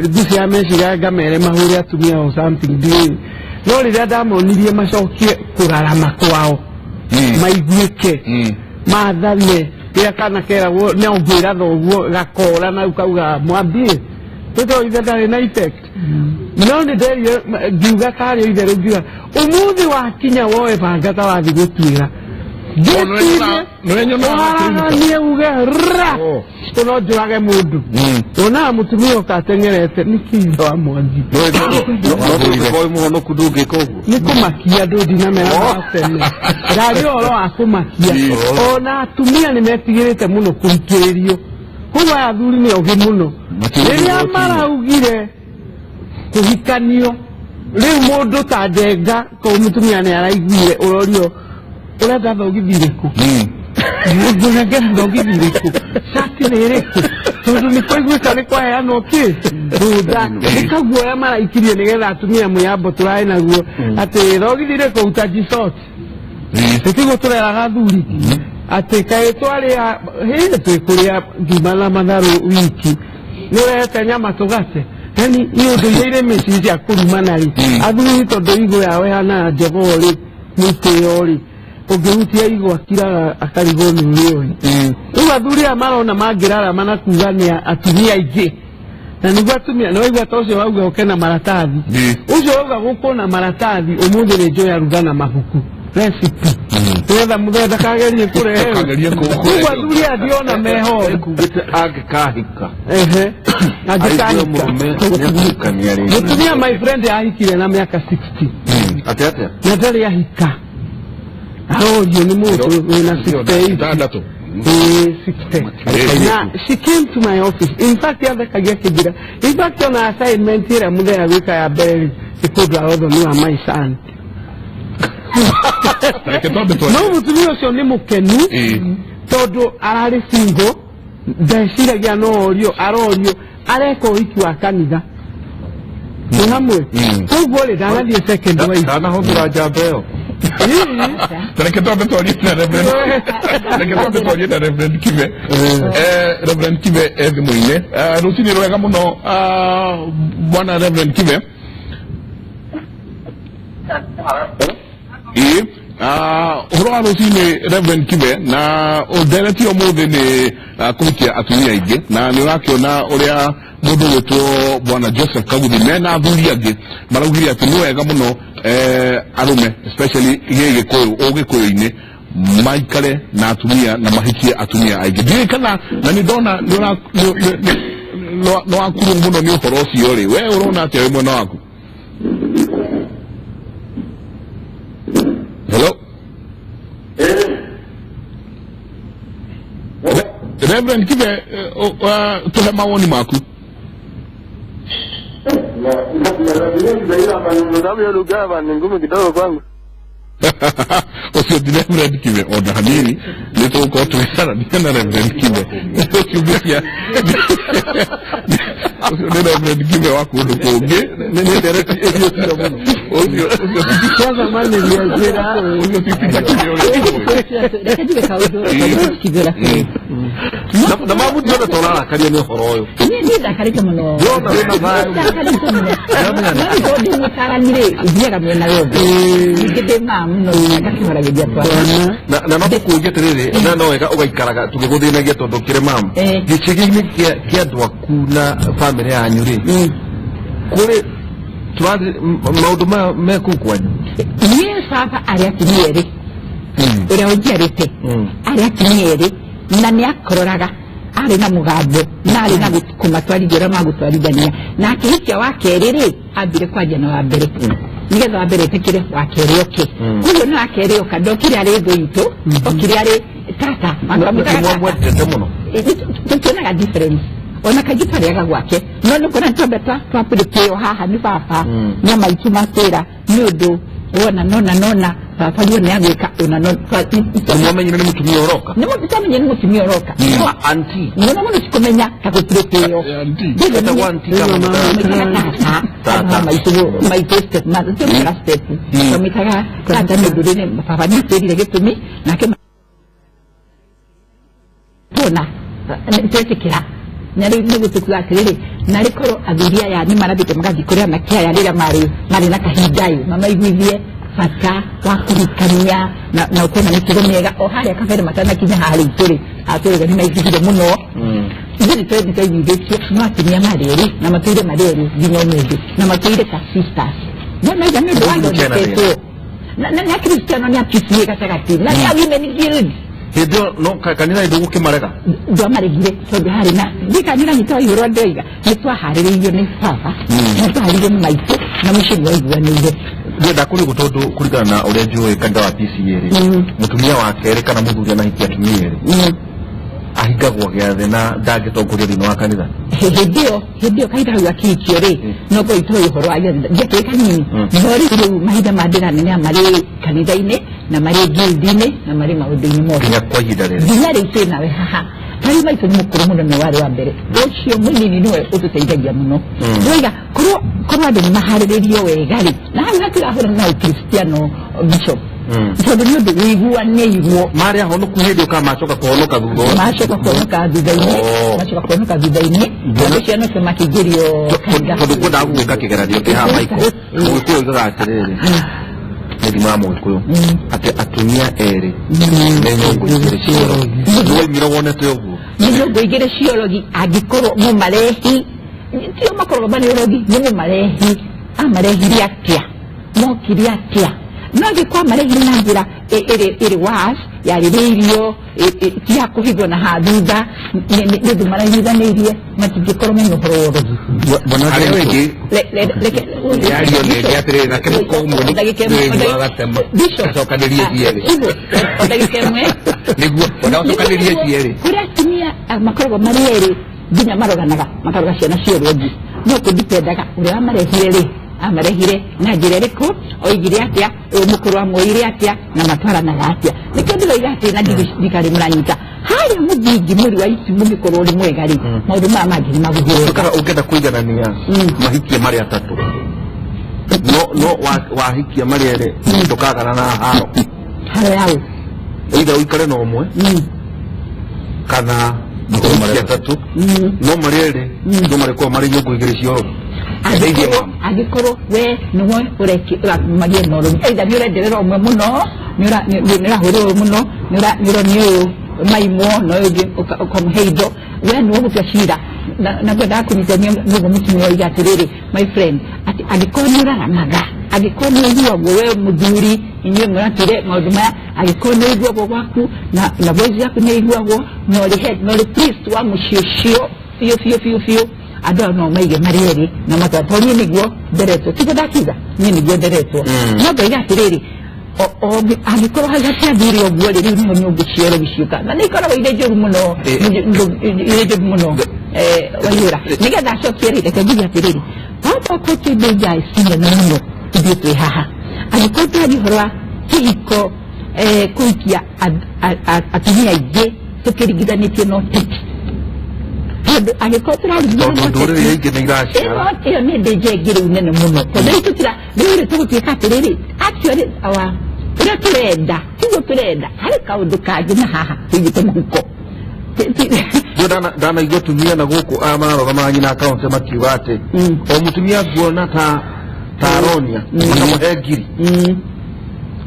E: mbica ya meciria ngamere mahũre atumia o something ndiũĩ, no rĩrĩa ndamonirie macokie kũrarama kwao maiguĩke mathane rĩrĩa kana keragwo no ngwĩra thoguo gakora na ukauga mwambie tondũ ithe ndarĩ na effect. No nĩ nderire ngiuga karĩ itherũ ngiuga ũmũthĩ wakinya woe banga ta wathiĩ gũtuĩra Ngĩtinĩ ũharaganie uge ra no njũrage mũndũ. Wonaga mũtumia ũkatengerete nĩ kĩitho wa mwangi.
B: No mũhonoku ndũngĩka ũguo.
E: Nĩ kũmakia andũ ndinamera tene ndaria ũhoro wa kũmakia. Ona atumia nĩ metigĩrĩte mũno kũhikĩrĩrio, koguo aya athuri nĩ ogĩ mũno rĩrĩa maraugire kũhikanio. Rĩu mũndũ ta njenga kũu mũtumia nĩ araiguire ũrorio ũrenda thogithi irĩkũ, ngũnengera thogithi irĩkũ, cati nĩ ĩrĩkũ, tondũ nĩ kwaiguĩka nĩ kwaheanwo kĩ rũtha nĩ kaguoya maraikirie nĩgetha atumia mũyambo tũraĩ naguo atĩ thogithi irĩkũ utajisort tĩtiguo tũreraga athuri atĩ kaĩ twarĩa hĩndĩ twĩkũrĩa ngima na matharũ wiki nĩ ũrehete nyama tũgate. Yani nĩ ũndũ iria irĩ mĩciĩ cia kũrumana rĩ, athuri tondũ igũ yao ĩhanaga njogoo rĩ, mwĩtĩo rĩ, ũngĩhutia igũ akiraga akarigwo nĩ ũrĩa ũrĩ. Rĩu athuri aya marona mangĩrarama na kuga nĩ atumia aingĩ, na nĩguo atumia nĩ waigua ta ũcio wauga ũke na maratathi, ũcio wauga gũkũ na maratathi ũmũthĩ nĩ njũĩ aruga na mabuku recipe nĩgetha mũthee ndakagerie kũrehe.
A: Ndakagerie
E: Koguo athuri aya ndiona meho.
B: Ekugĩte angĩkahika
E: ehe
B: aigue
E: angĩkahika
B: mũrũme nĩakũhikania rĩngĩ.
E: Mũtumia my friend ahikire na mĩaka 60.
B: Atĩ atĩa?
E: Na ndarĩ ahika, arorio nĩ mũndũ wĩna 68.
A: Itandatũ.
E: Ĩĩ, 60. Na she came to my office, in fact athekagia akĩnjĩra, in fact ona assignment ĩrĩa mũthenya gwĩka ya mbere rĩ, nĩ kũndwara ũthoni wa my son.
A: Reke twambe twarie.
E: No mũtumia ũcio nĩ mũkenu tondũ ararĩ single, ndeciragia no orio arorio areka ũhiki wa kanitha nĩ hamwe, koguo rĩ ndanathiĩ second wife.
B: Ndanahũthĩra njamba ĩyo.
A: Reke twambe twarie na Reverend, reke twambe twarie na Reverend Kibe. Reverend Kibe e thimũ-inĩ. Rũcinĩ rwega mũno, bwana Reverend Kibe. Ĩĩ, ũhoro wa rũcinĩ Reverend Kibe, na ndereti ũmũthĩ nĩ kũhikia atumia aingĩ, na nĩ ũrakĩona ũrĩa mũndũ gwĩtwo bwana Joseph Kaguthi mena athuri angĩ maraugire atĩ nĩ wega mũno arũme especially gĩgĩkũyũ ũgĩkũyũ-inĩ maikare na atumia na mahikie atumia aingĩ. Ndiũĩ kana na nĩ ndona nĩ wakurwo mũno nĩ ũhoro ũcio rĩ, we ũrona atĩa wĩ mwena waku? Hello, Reverend Kibe, tuhe mawoni maku.
F: Sababu hiyo lugha ni ngumu kidogo kwangu.
A: Ũcio ti Reverend Kibe ona hanini. Nĩ tũgũkorwo tũgĩcarania na Reverend Kibe ũcio, ũcio nĩ Reverend Kibe wa kũndũ kũngĩ.
B: Nĩ ndereti ĩhiũkire mũno.
A: Ũcio ũcio
E: Kwanza manĩria njĩra.
A: Ũcio ti Peter Kibe ũrĩa tũĩ.
D: Reke njuge kaũndũ kibera.
B: Na mamu ndiona ta ũrarakario nĩ ũhoro ũyũ.
D: Niĩ niĩ ndakarĩte mũno.
B: Ndĩrona wĩna thayũ.
D: Ndakarĩte mũno. No tondũ ndĩ mũtarani rĩ, thiaga mĩena yothe, ningĩ ndĩ mamu no ngakĩhoragĩria twana.
B: Na no tũkũria atĩrĩrĩ, na no wega ũgaikaraga tũgĩgũthĩnagia tondũ ũkĩrĩ mamu. Gĩcagi-inĩ kĩa andũ aku na bamĩrĩ yanyu rĩ, kũrĩ tũrathiĩ maũndũ maya me kũu kwanyu?
D: Niĩ baba arĩ atumia erĩ, ũrĩa ũnjiarĩte arĩ atumia erĩ, na nĩ akororaga, arĩ na mũgambo na arĩ na kũmatwarithia ũrĩa magũtwarithania, na akĩhikia wa kerĩ rĩ, ambire kwanjia na wa mbere nĩgetha wa mbere ĩtĩkĩre wa kerĩ oke. Koguo nĩ wa kerĩ oka, ndokire arĩ thũ itũ, okire arĩ tata. Makamwĩtaga tata.
B: Mwamwendete mũno?
D: Tũtionaga difference ona kaingĩ twarĩaga gwake, no nĩ kuona twambe twapĩrĩkĩo haha nĩ baba nĩ maitũ matwĩra nĩ ũndũ wona nona nona baba rĩo nĩ agwĩka ona no
B: Na mwamenyire nĩ mũtumia ũroka?
D: Nĩ mũndũ twamenye nĩ mũtumia ũroka.
B: Anti
D: Mũno mũno cikũmenya ta gũpĩrĩkĩo.
B: Etagwo anti kana
D: Tũmwĩtaga tata.
B: Tata.
D: Maitũ maitũ step mother, tũmwĩtaga step, tũmwĩtaga tata nĩ ũndũ rĩrĩ baba nĩ atwĩrire gĩtũmi nake tuona twetĩkĩra na rĩu nĩguo tũkuga atĩrĩrĩ, narĩ korwo athuri aya nĩ marathiĩte magathiĩ kũrĩ anake aya rĩrĩa marĩ na kahinda ĩ mamaiguithie bata wa kũhikania na ũkona mĩtugo mĩega o harĩa kabere matanakinya haha rĩu tũrĩ atũrĩga nĩ maiguithire mũno. Ithuĩ nĩ twaiguithĩtio no atumia marĩ erĩ na matũire marĩ erĩ nginya ũmũthĩ na matũire ta sisters no maiga nĩ ũndũ wathondeketwo. Na nĩ akristiano nĩ a PCA gatagatĩ na nĩ a women guild.
B: Hĩndĩ ĩyo no kanitha ndũgũkĩmarega.
D: Ndwamarĩhire tondũ harĩ na ndikanĩranyita waihũrwa ndoiga nĩ twaharĩrĩirio nĩ baba na twaharĩrĩirio nĩ maitũ na mũciĩ nĩ waiguanĩire.
B: Ndĩrenda kũrĩ tondũ kũringana na ũrĩa njũĩ kanitha wa PCA rĩ, mũtumia wa kerĩ kana mũthuri anahikia atumia erĩ ahingagwo gĩathĩ na ndangĩtongoria thĩinĩ wa kanitha.
D: Hĩndĩ ĩyo kahinda kau akĩhikio rĩ, no ngorwo itoĩ ũhoro wa gĩathĩ ndiakĩrĩ kanini, no rĩu mahinda ma ndĩra nene marĩ kanitha-inĩ na marĩ guild-inĩ na marĩ maũndũ-inĩ mothe
B: nginya kwa ihinda rĩrĩ.
D: Nginya rĩu twĩ nawe haha tarĩu maitũ nĩ mũkũrũ mũno, nĩ warĩ wa mbere, ũcio mũnini nĩwe ũtũteithagia mũno. Ndĩroiga korwo andũ nĩ maharĩrĩrio wega rĩ, na hau hatirahũrana na ũkristiano, bishop, tondũ nĩ ũndũ wĩiguanĩirwo.
B: Marĩ ahonoku hĩndĩ ĩyo kana macoka kũhonoka thutha ũcio?
D: Macoka kuonoka thutha-inĩ.
B: Oh.
D: Macoka kuonoka thutha-inĩ, andũ ciana ũcio makĩingĩrio kanitha.
B: Tondũ kwendaga gũgwĩka kĩgeranio kĩ haha Michael, mũgĩkũyũ oigaga atĩrĩrĩ, mũthima wa mũgĩkũyũ atĩ atumia erĩ nĩ nyũngũ igĩrĩ cia ũrogi. Nĩwaimire wonete ũguo?
D: Nĩ nyũngũ igĩrĩ cia ũrogi angĩkorwo mũmarehi tio makoragwo marĩ ũrogi, nĩ mũmarehi amarehire atĩa, mokire atĩa, no angĩkorwo amarehire na njĩra ĩrĩ was yarĩrĩirio, ti ya kũhithwo na ha thutha, nĩ ũndũ maraiguithanĩirie, matingĩkorwo mena ũhoro wa ũrogi.
A: Harĩa wĩngĩ yario nĩ ĩngĩ atĩrĩrĩ, nake mũkwa ũmwe nĩ gatema acokanĩrie cierĩ.
D: O ndagĩka ĩmwe.
A: Nĩguo ona ũcokanĩrie cierĩ.
D: Kũrĩ atumia makoragwo marĩ erĩ nginya maroganaga makaroga ciana cia ũrĩa no kũdipendaga ũrĩa wamarehire rĩ, amarehire na njĩra ĩrĩkũ, oigire atĩa, ũyũ mũkũrũ amwoire atĩa na matwaranaga atĩa. Nĩkĩo ndĩroiga atĩ na ndirikari mũranyita harĩa mũthingi mũri wa ici mũngĩkorwo ũrĩ mwega rĩ, maũndũ maya mangĩ nĩ magũthiĩ wega.
B: Kana ũngĩenda kũiganania mahikie marĩ atatũ, no wahikia marĩ erĩ ndũkagana na haro.
D: Haro yaũ?
B: Either ũikare na ũmwe kana ũhikie atatũ, no marĩ erĩ no marĩkorwo marĩ nyũngũ igĩrĩ cia ũrogi.
D: Angĩkorwo we nĩwe ũramagia na ũrogi, either nĩ ũrenderera ũmwe mũno, nĩ ũrahũra ũyũ mũno, nĩ ũronia ũyũ maimwo na ũyũ ũngĩ ũkamũhe indo, we nĩwe ũgũtua cira. Na ngwendaga kũnyitania nĩguo mũtumia oiga atĩrĩrĩ, my friend, atĩ angĩkorwo nĩ ũraramaga, angĩkorwo nĩ ũiguagwo we mũthuri, inyuĩ mũratuire maũndũ maya, angĩkorwo nĩ ũiguagwo gwaku na voice yaku nĩ ĩiguagwo na ũrĩ head na ũrĩ priest wa mũciĩ ũcio biũ biũ biũ biũ, andũ aya no maige marĩ erĩ na matwa tondũ niĩ nĩguo nderetwo, tiguo ndakiuga niĩ nĩguo nderetwo, no ngoiga atĩrĩrĩ, angĩkorwo hau hatiathire ũguo rĩ, rĩu nĩho nyũngũ cia ũrogi ciũka na nĩ ikoragwo irĩ njũru mũno, irĩ njũru mũno. Waihũra nĩgetha acokie rĩ, reke njuge atĩrĩrĩ, baba kwĩ ndĩnja ici nene mũno ithuĩ twĩ haha, angĩkorwo tũraria ũhoro wa kĩhiko, kũhikia atumia aingĩ tũkĩringithanĩtie na ũteti, tondũ angĩkorwo tũraringithania
B: tondũ
D: na
B: ndũrĩrĩ
D: ũteti,
B: ingĩ nĩ iraciara.
D: Ĩyo nĩ ndĩnja ĩngĩ rĩu nene mũno, tondũ rĩu tũtira rĩu rĩ tũgũtuĩka atĩrĩrĩ, actually our ũrĩa tũrenda tiguo tũrenda, harĩ kaũndũ kangĩ na haha tũigĩte mũhuko.
B: Ndio ndanaigua atumia na gũkũ aya mararũgama nyina akaunti makiuga atĩ o mũtumia nguona ta aronia makamũhe ngiri.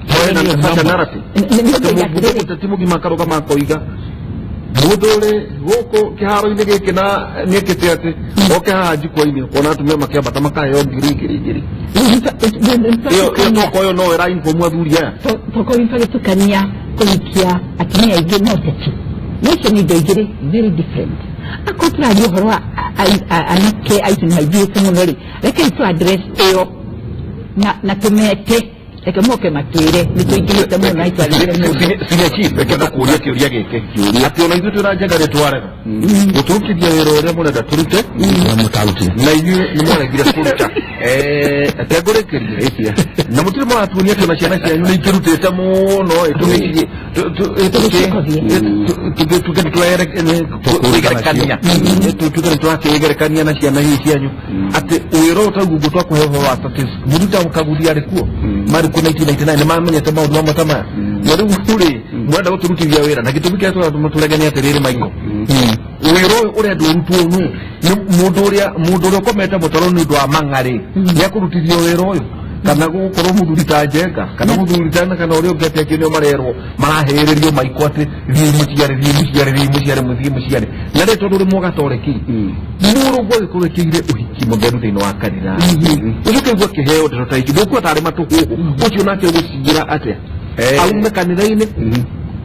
B: Hena such a narrative.
D: Nĩguo ngoiga atĩrĩrĩ,
B: Mũteti mũgima akarũgama akoiga mũndũ ũrĩ gũkũ kĩharo-inĩ gĩkĩ na nĩekĩte atĩ oke haha njukwa-inĩ ũkona atumia makĩambata makaheo ngiri ngiri ngiri. Ĩyo toko ĩyo no ĩra inform athuri aya.
D: Tokorwo tũgĩtukania kũhikia atumia aingĩ na ũteti, na icio nĩ indo igĩrĩ very different. Akorwo tũraria ũhoro wa anake aitũ nĩ maingĩhĩte mũno rĩ, rekei tũ address ĩyo na tũmete, reke moke matwĩre nĩ tũingĩhĩte mũno na itwarĩte mũndũ.
B: Senior chief, reke ndakũria kĩũria gĩkĩ atĩ ona ithuĩ twĩna njenga nĩ twarega gũtũrutithia wĩra ũrĩa mũrenda tũrute
C: mũtarutire
B: na inyuĩ nĩ mwaregire kũruta. Reke ngũrĩkĩrie na mũtirĩ mũratuonia atĩ ona ciana cianyu nĩ ikĩrutĩte mũno tuge nĩ tũrakĩgerekania na ciana hihi cianyu atĩ wĩra ũyũ taguo ũguo twakũhe ũhoro wa statistics mũruta kaguthi arĩ kuo marĩ kuo 1999 nĩ mamenyete maũndũ mamwe ta maya, na rĩu rĩ mwenda gũtũrutithia wĩra na gĩtũmi kĩrĩa tũratũma tũregane atĩrĩrĩ Michael, wĩra ũyũ ũrendwo ũrutwo nũ? Nĩ mũndũ ũrĩa ũkomete mũtaro nĩ ũndũ wa mang'arĩ nĩ akũrutithio wĩra ũyũ, kana gũkorwo mũthuri ta njenga kana mũthuri ta kana ũrĩa ũngĩ atĩ akĩ nĩo marerwo marahĩrĩrio maiko atĩ thiĩ mũciare, thiĩ mũciare, thiĩ mũciare, mũthiĩ mũciare, na rĩ tondũ ũrĩ mũgatoreki mũrũguo agĩkorwo ĩkĩire ũhiki. Ũhiki mũtheru thĩinĩ wa kanitha, ũcoke igua kĩheo ndeto ta ici, ndũkuona tarĩ matũhũhũ ũcio nake ũgũcingĩra atĩa aume kanitha-inĩ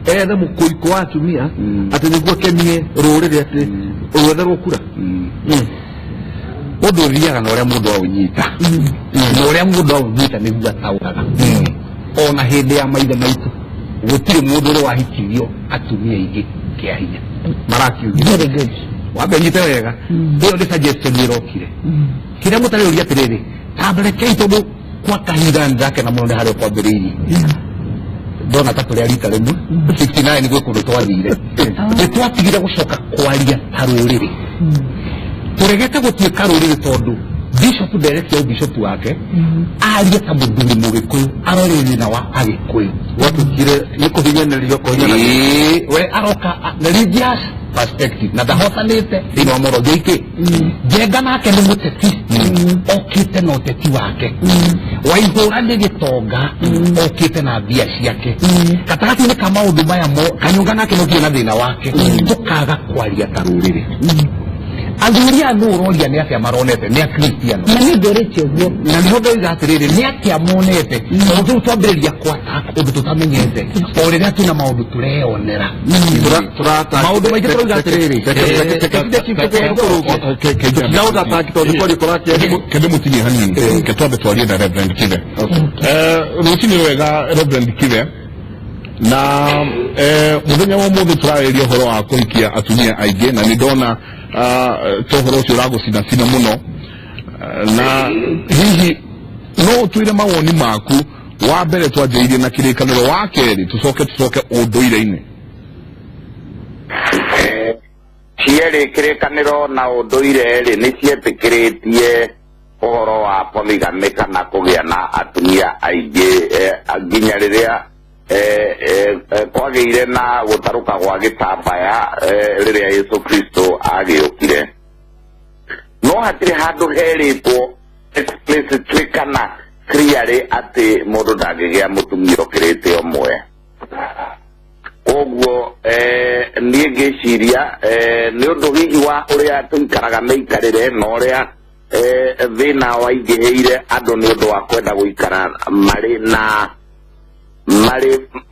B: ethe mũkũikũ wa atumia atĩ nĩguo akenie rũrĩrĩ atĩ rwetherwo kura?
C: Ũndũ ũthiaga na ũrĩa mũndũ aũnyita, na ũrĩa mũndũ aũnyita nĩguo ataũraga. Ona hĩndĩ ya maithe maitũ gũtirĩ mũndũ ũrĩ wahikithio atumia aingĩ kĩa hinya.
B: Marakiugire.
D: Very good.
C: Wambe nyite wega, ĩyo nĩ suggestion ĩrokire. Kĩrĩa mũtarĩ ũria atĩrĩrĩ, tamberekei, tondũ kwa kahinda nĩndakena mũno nĩ harĩa kwambĩrĩirie. Ndona ta tũrĩa rita rĩmwe 69 gwĩ kũndũ twathire, nĩ twatigire gũcoka kwaria ta rũrĩrĩ. Tũregete gũtuĩka rũrĩrĩ tondũ bishop nderekia bishop wake arie ta mũthuri Mũgĩkũyũ, arore thĩna wa Agĩkũyũ.
B: Gwatuĩkire nĩ kũhinyanĩrio kũhinyanĩrio.
C: Ĩĩ, we aroka religious perspective na ndahotanĩte thĩinĩ wa moro JK. Njenga nake nĩ mũteti okĩte na ũteti wake. Waihũra nĩ gĩtonga okĩte na mbia ciake. Gatagatĩ-inĩ ka maũndũ maya mo Kanyũnga nake nokire na thĩna wake, tũkaga kwaria ta rũrĩrĩ. Athuri aya nũ ũroria nĩ atĩa maronete nĩ Akristiano?
D: Na nĩ ndũrĩtie ũguo.
C: Na nĩho ndoiga atĩrĩrĩ, nĩ atĩa monete, tondũ rĩu twambĩrĩria kwatak ũndũ tũtamenyete o rĩrĩa twĩna maũndũ tũreyonera maũndũ maingĩ tũrauga atĩrĩrĩ.
A: Kende mũtinie hanini, ke twambe twarie na Reverend Kibe. Rũcinĩ wega, Reverend Kibe. Na mũthenya wa ũmũthĩ tũrarĩria ũhoro wa kũhikia atumia aingĩ, na nĩ ndona ta ũhoro ũcio ũragũcinacina mũno. Na hihi no ũtwĩre mawoni maku? Wa mbere twanjĩrĩirie na kĩrĩkanĩro, wa kerĩ tũcoke ũndũire-inĩ.
G: Cierĩ, kĩrĩkanĩro na ũndũire rĩ, nĩ cietĩkĩrĩtie ũhoro wa polygamy kana kũgĩa na atumia aingĩ, nginya rĩrĩa kwagĩire na gũtarũka gwa gĩtambaya, rĩrĩa Yesu Kristo agĩũkire. No hatirĩ handũ herĩtwo explicitly kana clearly atĩ mũndũ ndangĩgĩa mũtumia ũkĩrĩte ũmwe. Koguo niĩ ngĩciria, nĩ ũndũ hihi wa ũrĩa tũikaraga mĩikarĩre na ũrĩa thĩna waingĩhĩire andũ nĩ ũndũ wa kwenda gũikara marĩ na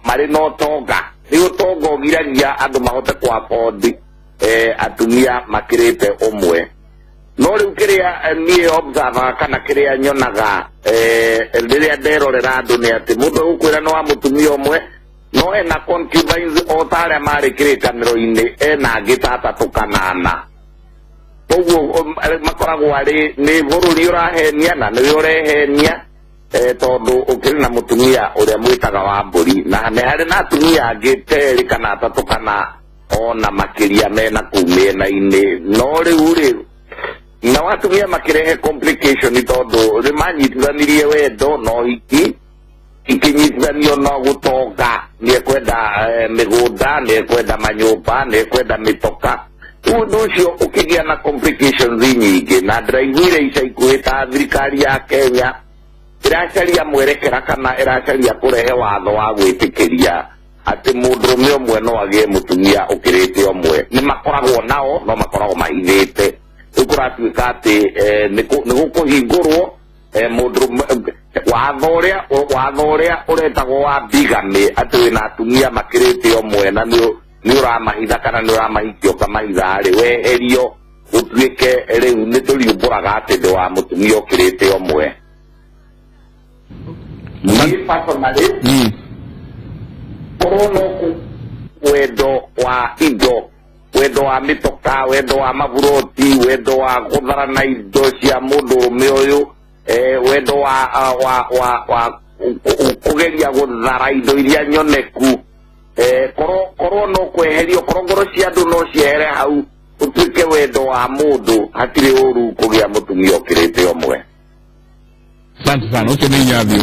G: marĩ na ũtonga. Nĩ ũtonga ũgiragia andũ mahote ku afford atumia makĩrĩte ũmwe. No rĩu kĩrĩa niĩ observaga kana kĩrĩa nyonaga rĩrĩa nderorera andũ nĩ atĩ mũndũ egũkwĩra nĩ wa mũtumia ũmwe, no ena concubines o ta arĩa marĩ kĩrĩkanĩro-inĩ, ena angĩ ta atatũ kana ana. Koguo makoragwo arĩ nĩ bũrũri ũrahenia na nĩwe ũrehenia, tondũ ũkĩrĩ na mũtumia ũrĩa mwĩtaga wa mbũri, na nĩ harĩ na atumia angĩ terĩ kana atatũ kana ona makĩria mena kũu mĩena-inĩ. No rĩu rĩ, nao atumia makĩrehe complication tondũ nĩ manyitithanirie wendo na ũhiki, ikinyitithanio na gũtonga. Nĩ ekwenda mĩgũnda, nĩ ekwenda manyũmba, nĩ ekwenda mĩtoka. Rĩu ũndũ ũcio ũkĩgĩa na complications nyingĩ, na ndĩraiguire ica ikuhĩ ta thirikari ya Kenya ĩracaria mwerekera kana ĩracaria kũrehe watho wa gwĩtĩkĩria atĩ mũndũrũme ũmwe no agĩe mũtumia ũkĩrĩte ũmwe. Nĩ makoragwo nao, no makoragwo mahithĩte. Rĩu kũratuĩka atĩ nĩ gũkũhingũrwo mũndũrũme, watho ũrĩa ũretagwo wa bigamy, atĩ wĩna atumia makĩrĩte ũmwe na nĩ ũramahitha kana nĩ ũramahikia ũkamahitha rĩ, weherio, gũtuĩke rĩu nĩ tũriumbũraga atĩ ndĩ wa mũtumia ũkĩrĩte ũmwe. Niĩ personally, korwo no wendo wa indo, wendo wa mĩtoka, wendo wa maburoti, wendo wa gũtharana indo cia mũndũrũme ũyũ, wendo wa kũgeria gũthara indo iria nyoneku, korwo no kweherio, korwo ngoro cia andũ no ciehere hau, ũtuĩke wendo wa mũndũ, hatirĩ ũru kũgĩa mũtumia ũkĩrĩte ũmwe.
A: Asante sana, ũcio nĩ Inyathio.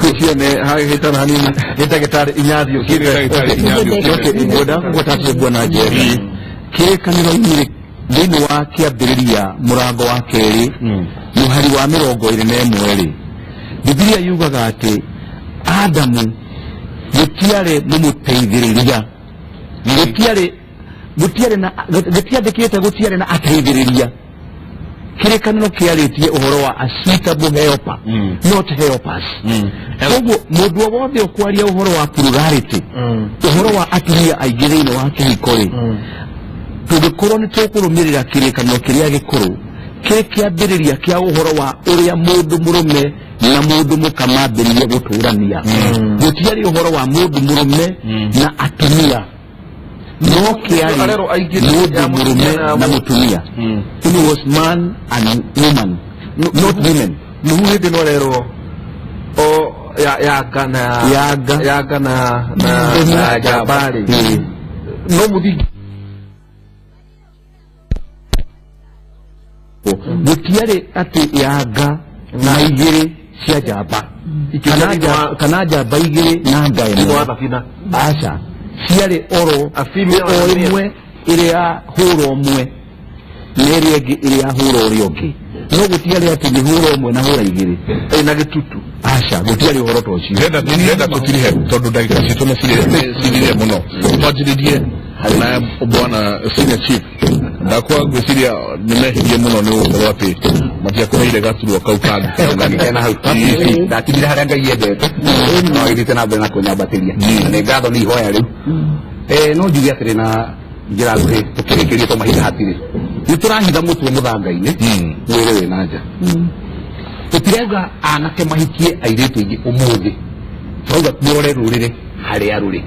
B: Ũcio nĩ hagĩtana hanini nĩ ndagĩtarĩ Inyathio.
A: Nĩ ndagĩtarĩ Inyathio.
C: Okay, ngwenda kũgweta bwana Njeri, kĩrĩkanĩro-inĩ thĩinĩ wa Kĩambĩrĩria mũrango wa kerĩ mũhari wa 21 rĩ, Bibilia yugaga atĩ Adamu gũtiarĩ mũmũteithĩrĩria, gũtiarĩ na gũtiandĩkĩte gũtiarĩ na ateithĩrĩria. Kĩrĩkanĩro kĩarĩtie ũhoro wa a suitable helper, not helpers. Koguo mũndũ o wothe ũkwaria ũhoro wa plurality, ũhoro wa atumia aingĩ thĩinĩ wa kĩhiko rĩ, tũngĩkorwo nĩ tũkũrũmĩrĩra kĩrĩkanĩro kĩrĩa gĩkũrũ kĩrĩ kĩambĩrĩria kĩa ũhoro wa ũrĩa mũndũ mũrũme na mũndũ mũka mambĩrĩrie gũtũrania, gũtiarĩ ũhoro wa mũndũ mũrũme na atumia, no kĩarĩ
B: Arerwo aingĩ
C: mũndũ
B: ya
C: mũrũme
B: mũtumia na
C: na mũtumia. It was man and woman, not women.
B: Nuhu hĩndĩ no arerwo o ya yanga na
C: Yanga.
B: Yanga na njamba rĩ, no mũthingi.
C: Gũtiarĩ atĩ yanga na igĩrĩ cia njamba kana njamba igĩrĩ na nga
B: Thĩinĩ wa
C: ĩmwe.
B: thabina.
C: Aca, ciarĩ oro
B: A female
C: o
B: and a male.
C: ĩmwe ĩrĩ ya hũra ũmwe na ĩrĩa ĩngĩ ĩrĩ ya hũra ũrĩa ũngĩ, no gũtiarĩ atĩ nĩ hũra ũmwe na hũra igĩrĩ.
B: Ĩna gĩtutu.
C: Aca, gũtiarĩ ũhoro ta ũcio.
A: Ndĩrenda tũtirihe tondũ ndagĩka citũ nĩ cirire mũno. Twanjĩrĩrie na bwana senior chief. Ndakwa ngwĩciria nĩ mehirie mũno nĩ gũkorwo atĩ matiakũheire gaturwa kau kangĩ.
H: Kangĩkena hau ndatigire harĩa Ngai endete no agĩthiĩte na mbere na kũnyambatĩria, na nĩ ngatho nĩ ihoya rĩu. No njuge atĩrĩ na njĩra nguhĩ tũkĩrĩkĩrie to mahinda hatirĩ, nĩ tũrahitha mũtwe mũthanga-inĩ, mwĩrĩ wĩ na nja. Tũtirauga anake mahikie airĩtu aingĩ ũmũthĩ, tũrauga mũrore rũrĩrĩ harĩa rũrĩ,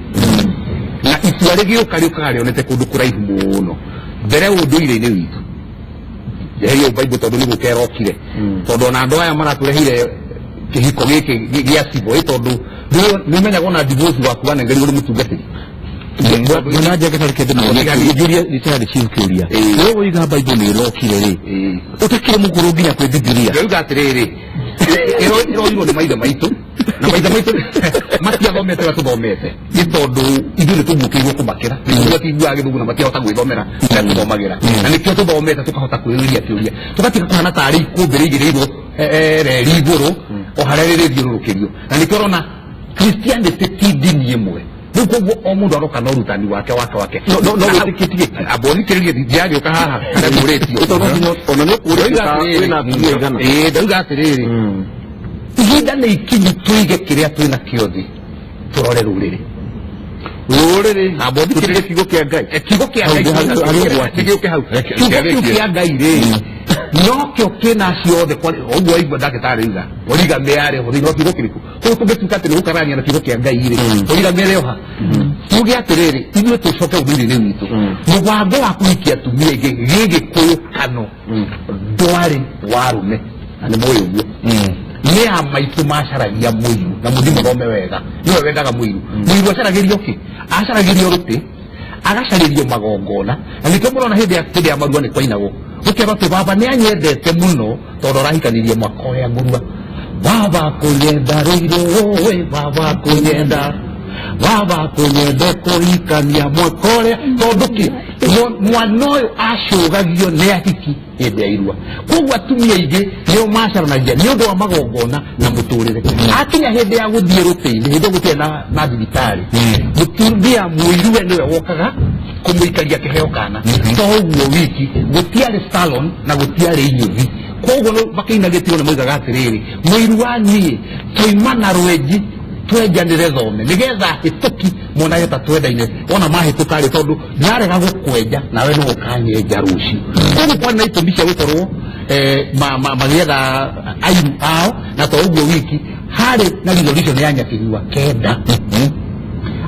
H: na itua rĩgĩũka rĩũkaga rĩonete kũndũ kũraihu mũno mbere ũndũire-inĩ witũ. Njeherie Bible tondũ nĩ gũka ĩrokire, tondũ ona andũ aya maratũreheire kĩhiko gĩkĩ gĩa civil ĩ, tondũ nĩ ũmenyaga ona divorce waku wanengerirwo nĩ mũtungatĩri.
C: Bwana njenge tarĩ kĩndũ njũrie retired chief kĩũria. We woiga Bible nĩ ĩrokire rĩ, ũtakĩrĩ mũkũrũ nginya kwĩ Bibilia?
H: Ndĩrauga atĩrĩrĩ, ĩroirwo nĩ maithe maitũ, na maithe maitũ matiathomete ũrĩa tũthomete, nĩ tondũ ithuĩ nĩ tũguũkĩirwo kũmakĩra. Nĩ matiiguaga gĩthũngũ na matiahota gwĩthomera ũrĩa tũthomagĩra, na nĩkĩo tũthomete tũkahota kwĩyũria kĩũria, tũgatiga kũhana tarĩ ikũmbĩ rĩigĩrĩirwo reri igũrũ o harĩa rĩrĩthiũrũrũkĩrio. Na nĩkĩo ũrona Christianity ti ndini ĩmwe rĩu, koguo o mũndũ aroka na ũrutani wake wake wake.
C: No wĩtĩkĩtie kĩ?
H: Amba ũthikĩrĩrie, ndingĩagĩũka haha harĩa mũrĩtio.
B: Ona nĩ ũkũrĩtie wĩna atumia aigana.
H: Ĩĩ, ndauga atĩrĩrĩ, ihinda nĩ ikinyu tũige kĩrĩa twĩ nakĩo thĩ, tũrore rũrĩrĩ.
B: Rũrĩrĩ.
H: Amba ũthikĩrĩrie.
B: Kiugo kĩa Ngai.
H: Kiugo kĩa Ngai.
C: Harĩ ũgwati.
H: Gĩũke hau. Kiugo kĩu kĩa Ngai rĩ, nokĩo kĩna ciothe ũguo waigua ndagĩtarĩ uga origa mĩarĩ ho thĩinĩ wa kiugo kĩrĩkũ. Koguo tũngĩtuĩka atĩ nĩ gũkarania na kiugo kĩa Ngai rĩ, origa mĩarĩ ho ha tuge atĩrĩrĩ, ithuĩ tũcoke ũndũire-inĩ witũ. Mũbango wa kũhikia atumia aingĩ gĩgĩkũyũ kano ndwarĩ wa arũme, na nĩ mũĩ ũguo. Nĩ a maitũ macaragia mũiru, na mũthi mũthome wega, nĩwe wendaga mũiru. Mũiru acaragĩrio kĩ? Acaragĩrio rũtĩ, agacarĩrio magongona, na nĩkĩo mũrona hĩndĩ ya marua nĩ kwainagwo gũkerwo atĩ baba nĩ anyendete mũno tondũ arahikanirie mwaka ũrĩa ngũrua. Baba kũnyenda rũirũ, baba kũnyenda, baba kũnyenda kũhikania mwaka ũrĩa, tondũ kĩ? Mwana ũyũ acũgagio nĩ ahiki hĩndĩ ya irua. Koguo atumia aingĩ nĩo macaranagia nĩ ũndũ wa magongona na mũtũrĩre. Akinya hĩndĩ ya gũthiĩ rũtĩ-inĩ, hĩndĩ ĩyo gũtirĩ na thibitarĩ, mũtumia mũiruwe nĩwe wokaga kũmũikaria kĩheo kana to ũguo wiki. Gũtiarĩ salon na gũtiarĩ inyũthi, koguo makĩina gĩtio nĩ moigaga atĩrĩrĩ, mũiru wa niĩ tũima na rwenji twenjanĩre thome nĩgetha hĩtũki monage ta twendaine wona mahĩtũka rĩ, tondũ ndarega gũkwenja nawe no ũkanyenja rũciũ. Koguo kwarĩ na itũmi cia gũkorwo magĩetha airu ao. Na to ũguo wiki, harĩ na resolution ya Nyakĩnyua kenda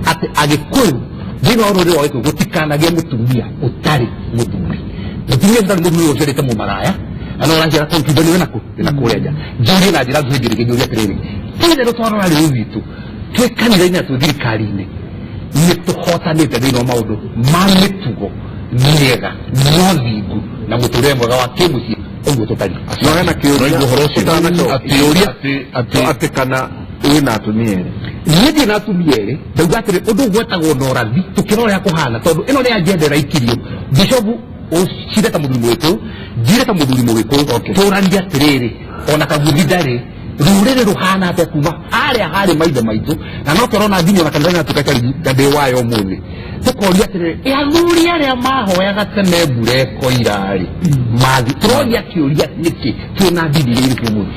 H: atĩ Agĩkũyũ, thĩinĩ wa rũrĩrĩ rwa Gĩkũyũ gũtikanagĩe mũtumia ũtarĩ mũthuri. Mũtumia ũtarĩ mũthuri ũciarĩte mũmaraya na no ũraciara concubine wĩna kũ wĩna kũrĩa nja. Njũrie na njĩra nguhĩ ngĩrĩkia, njũrie atĩrĩrĩ, itherũ twarora rĩu witũ twĩ kanitha-inĩ na twĩ thirikari-inĩ, nĩ tũhotanĩte thĩinĩ wa maũndũ ma mĩtugo mĩega na ũthingu na mũtũrĩre mwega wa kĩmũciĩ ũguo tũtariĩ?
B: No hena kĩũria.
A: Ũraigua ũhoro ũcio?
B: Ũtanacoka.
A: Atĩ atĩ
B: Atĩ kana wĩna atumia erĩ?
H: Niĩ ndirĩ na atumia erĩ. Ndauga atĩrĩ, ũndũ ũgwetagwo na ũrathi tũkĩrora ũrĩa kũhana, tondũ ĩno nĩ agenda ĩraikirio. Bishopu ũcire ta mũthuri Mũgĩkũyũ, njire ta mũthuri Mũgĩkũyũ, tũranie atĩrĩrĩ, ona kaguthi ndarĩ rũrĩrĩ rũhana atĩa kuma harĩa harĩ maithe maitũ, na no kĩrona nginya ona kanitha natuĩka ta ndĩ wayo ũmũthĩ. Tũkoria atĩrĩrĩ, ĩ athuri arĩa mahoyaga tene mbura ĩkoira-rĩ, mathi tũroria kĩũria nĩkĩ twĩna ndini iria irĩ ũmũthĩ?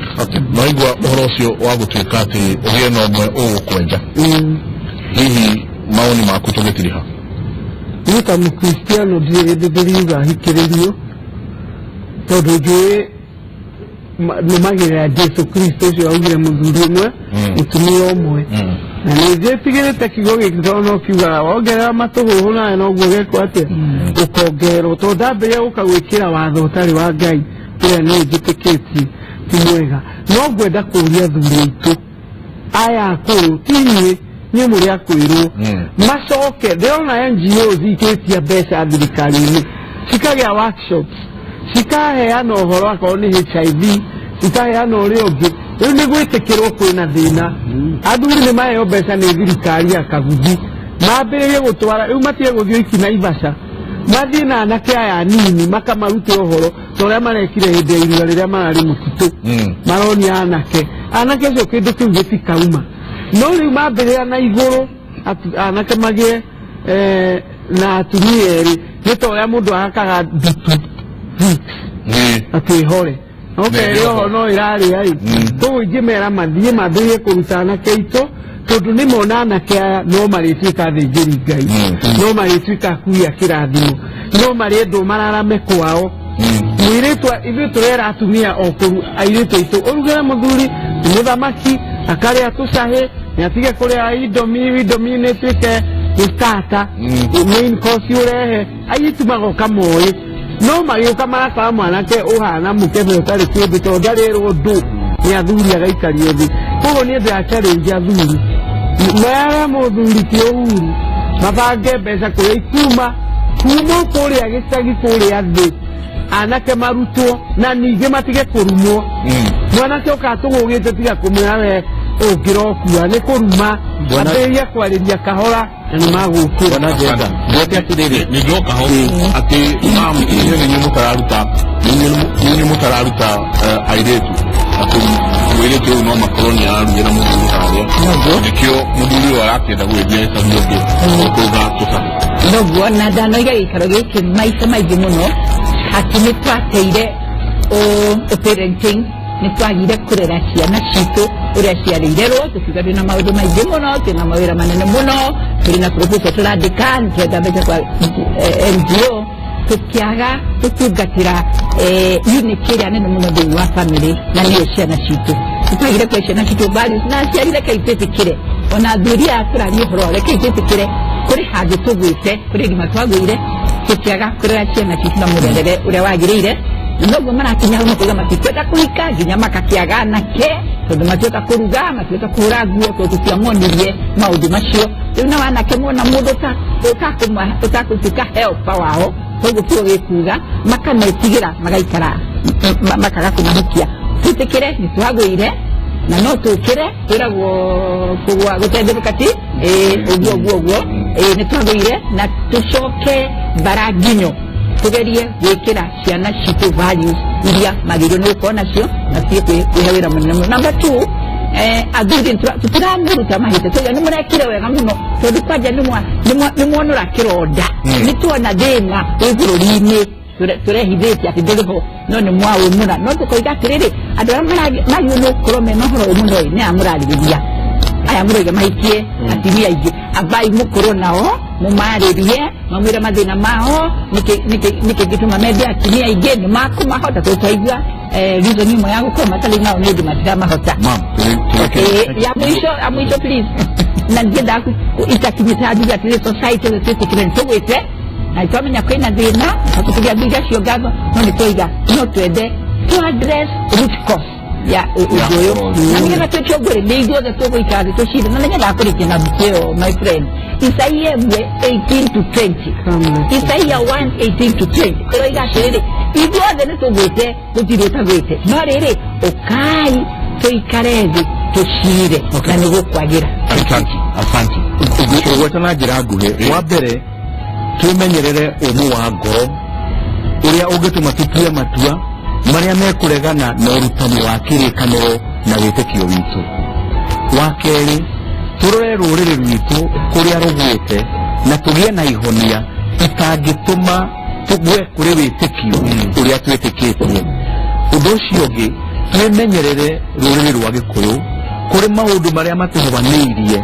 A: Naigua ũhoro ũcio wa gũtuĩka atĩ ũgĩe na ũmwe ũgũkwenja, hihi maoni maku tũgĩtiriha?
E: Niĩ ta mũkristiano ndirĩ hĩndĩ ndĩriuga hikĩrĩrio, tondũ njũĩ nũmagĩrĩra Jesu Kristo ũcio augire mũthuri ũmwe, mũtumia ũmwe, na nĩ njĩtigĩrĩte kiugo gĩkĩ tondũ no kiugaga wongerera matũhũhũ nawe noguo gekwo atĩa ũkongererwo, tondũ ndambĩrĩria gũka gwĩkĩra watho ũtarĩ wa Ngai ũrĩa niĩ njĩtĩkĩtie ti mwega. No ngwenda kũũria athuri aitũ aya akũrũ, ti inyuĩ, inyuĩ mũrĩ akwĩrwo, macoke. Ndĩrona NGOs ikĩtia mbeca thirikari-inĩ, cikagĩa workshops, cikaheana ũhoro akorwo nĩ HIV, cikaheana ũrĩa ũngĩ. Rĩu nĩ gwĩtĩkĩrwo kwĩna thĩna. Athuri nĩ maheo mbeca nĩ thirikari ya kaguthi, mambĩrĩrie gũtwara rĩu, matige gũthiĩ iki Naivasha, mathiĩ na anake aya anini makamarute ũhoro ta ũrĩa marekire hĩndĩ ya irua rĩrĩa mararĩ mũtitũ, maronia anake acio kĩndũ kĩu gĩtikauma. No rĩu mambĩrĩra na igũrũ, anake magĩe na atumia erĩ, nĩ ta ũrĩa mũndũ ahakaga ndutu Vicks atĩ ĩhore, okerĩ oho no ĩrarĩa ĩ. Koguo ingĩmera mathiĩ mambĩrĩrie kũruta anake aitũ, tondũ nĩ mona anake aya no marĩtuĩka athĩnjĩri Ngai, no marĩtuĩka akui a kĩrathimo, no marĩendwo mararame kwao. Mũirĩtu, ithuĩ tũrera atumia o kũru airĩtu aitũ, ũrugĩre mũthuri nĩ mũthamaki, akarĩa tũcahĩ, nĩ atige kũrĩa indomie. Indomie nĩ ĩtuĩke nĩ starter, main course ũrehe. Airĩtu magoka moĩ, no magĩũka marakora mwanake ũhana mũkebe ũtarĩ kĩndũ, tondũ ndarĩrwo ndũ nĩ athuri agaikario thĩ. Koguo niĩ ndĩra challenge athuri mere mũthuri ti Uhuru mabange mbeca kũrĩa ikuma kuma kũrĩa gĩcagi kũrĩa thĩ, anake marutwo na ningĩ matige kũrumwo. Mwanake ũkatũgũgĩte, tiga kũmwĩra we ũngĩrokua nĩ kũruma, ambĩrĩria kwarĩria kahora na nĩ magũkĩra.
B: Bwana Njenga, ndoke atĩrĩrĩ,
A: Nĩ ndoka ho atĩ mam, inyuĩ nĩ inyuĩ mũtararuta, nĩ inyuĩ mũtararuta airĩtu atĩ mũirĩtu ũyũ no makorwo nĩ ararugĩra mũthuri harĩa, nĩkĩo mũthuri ũyũ arakĩenda gũgĩthiĩ agĩcaria ũngĩ ũkũruga tũcahĩ.
D: Noguo na ndanoiga gĩikaro gĩkĩ maita maingĩ mũno atĩ nĩ twateire parenting, nĩ twagire kũrera ciana citũ ũrĩa ciarĩirerwo. Tũkiuga twĩna maũndũ maingĩ mũno, twĩna mawĩra manene mũno, tũrĩ na proposal tũrandĩka, nĩ tũrenda mbeca kwa NGO, tũkĩaga gũtungatĩra unit ĩrĩa nene mũno thĩinĩ wa family, na nĩyo ciana citũ. Nĩtwagire kũhe ciana citũ values. Na aciari, rekei twĩtĩkĩre, ona athuri aya tũraria ũhoro wao, rekei twĩtĩkĩre kũrĩ handũ tũgwĩte, kũrĩ gima twagũire, tũkĩaga kũrera ciana citũ na mũrerere ũrĩa wagĩrĩire. Na noguo marakinya hau makauga matikwenda kũhika, nginya makakĩaga anake tondũ matiota kũruga, matiota kũhũra nguo, tondũ tũtiamonirie maũndũ macio. Rĩu nao anake mona mũndũ ũtakũtuĩka helper wao, koguo kiugo gĩkuga makametigĩra, magaikara makaga kũmahikia. Twĩtĩkĩre nĩ twagũire na no tũkĩre, twĩragwo kũgwa gũtendũka ti ĩĩ, ũguo ũguo ũguo. Ĩĩ, nĩ twagũire na tũcoke mbara nginyo, tũgerie gwĩkĩra ciana citũ values iria magĩrĩirwo nĩ gũkorwo nacio, na tie kwĩhe wĩra mũnene mũno. Number two, athuri tũtiramũruta mahĩtia, tũiga nĩ mũrekire wega mũno, tondũ kwanja nĩ mwonora kĩronda. Nĩ tuona thĩna wĩ bũrũri-inĩ tũrehithĩtie atĩ ndũrĩ ho, no nĩ mwaũmũra. No tũkoiga atĩrĩrĩ, andũ arĩa magĩrĩirwo nĩ gũkorwo mena ũhoro ũyũ mũno ĩ, nĩ aya mũrarĩrĩria, aya mũroiga mahikie atumia aingĩ. Ambai mũkorwo nao, mũmarĩrie, mamwĩre mathĩna mao, nĩkĩ gĩtũma mende atumia aingĩ, nĩ makũmahota, tondũ twaigua reason ĩmwe ya gũkorwo matarĩ nao nĩ ũndũ matiramahota.
A: Mam, tũrĩkĩrie.
D: Ya mũico please, na ndiendaga itakinyĩte, njuge atĩrĩ, society ĩyo twĩtĩkĩre nĩ tũgwĩte na twamenya kwĩna thĩna, na tũkĩgia athuri acio ngatho, no nĩ twaiga no twende to address root cause ya ũndũ ũyũ, na nĩgetha twĩke ũguo rĩ, nĩ ithuothe tũgũikara thĩ tũcire. Na nĩgetha kũrĩkia na mbuku ĩyo, my friend, Isaia 1 18 to 20, Isaia 1 18 to 20 ĩroiga atĩrĩrĩ, ithuothe nĩ tũgwĩte, gũtirĩ ũtagwĩte, no rĩrĩ, ũkai tũikare thĩ tũcire na nĩ gũkwagĩra.
A: Asante, asante.
B: Ũgweta na njĩra nguhĩ, wa mbere twĩmenyerere ũmũ wa ngoro ũrĩa ũngĩtũma tũtue matua marĩa mekũregana na ũrutani wa kĩrĩkanĩro na wĩtĩkio witũ. Wa kerĩ, tũrore rũrĩrĩ rwitũ kũrĩa rũgwĩte.
C: Na tũgĩe na ihonia itangĩtũma tũgwe kũrĩ wĩtĩkio ũrĩa twĩtĩkĩtie. Ũndũ ũcio ũngĩ, twĩmenyerere rũrĩrĩ rwa Gĩkũyũ kũrĩ maũndũ marĩa matũhobanĩirie,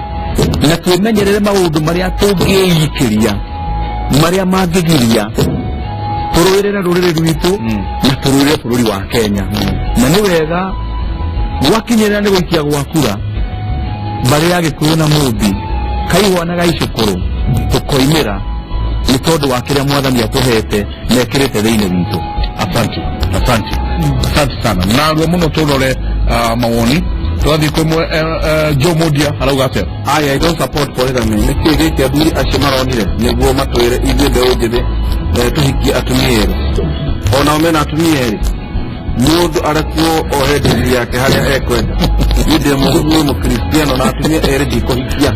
C: na twĩmenyerere maũndũ marĩa tũngĩikĩria marĩa mangĩgiria tũrũĩrĩre rũrĩrĩ rwitũ na tũrũĩrĩre bũrũri wa Kenya. Na nĩ wega gwakinyĩrĩra nĩ gũikia gwa kura, mbarĩ ya Gĩkũyũ na Mũmbi, Kaihwa na Gaicũkũrũ, tũkoimĩra nĩ tondũ wa kĩrĩa Mwathani atũhete na ekĩrĩte thĩinĩ witũ.
A: Asante, asante, asante sana. Narua mũno tũrore mawoni tũrathiĩ kwĩ Joe Modia arauga atĩa?
B: I don't support polygamy. Nĩkĩ gĩkĩ athuri acio maronire nĩguo matwĩre ithuĩ mbeũ njĩthĩ tũhikie atumia erĩ? Onao mena atumia erĩ. Mũndũ arekwo ohe ndĩri yake harĩa ekwenda. Niĩ ndĩ Mũkristiano na atumia erĩ ndikũhikia.